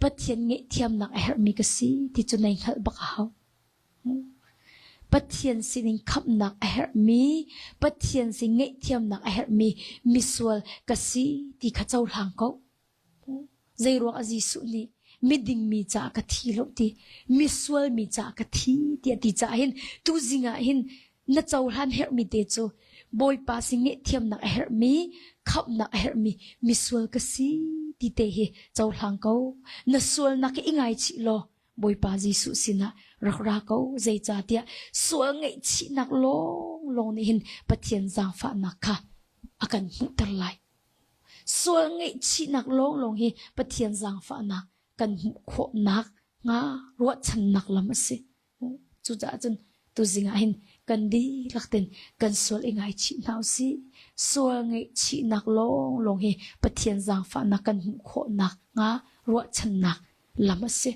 Pathian ngaihthiamnak a herhmi ka si ti cu nai hngalh bak a hau. Pathian sinin khamhnak a herhmi, Pathian sin ngaihthiamnak a herhmi misual ka si ti kha cohlang ko. Zeiruang ah Jesuh nih miding mi caah ka thi lo ti, misual mi caah ka thi tiah ti caah hin tuzing ah hin na cohlan herhmi te cu Bawipa sin ngaihthiamnak a herhmi, khamhnak a herhmi misual ka si ti te hi cohlang ko. Na sualnak hi i ngaichih law Bawipa Jesuh sinah rak ra ko. Zeicahtiah sual ngaihchihnak lawnglawng nih hin Pathian zaangfahnak kha a kan hmuhter lai. Sual ngaihchihnak lawnglawng hi Pathian zaangfahnak kan hmuh khawhnak hnga ruahchannak lam a si. Cucaah cun tuzing ah hin kan dihlak ten kan sual i ngaichih hna usih. Sual ngaihchihnak lawnglawng hi Pathian zaangfahnak kan hmuh khawhnak hnga ruahchannak lam a si.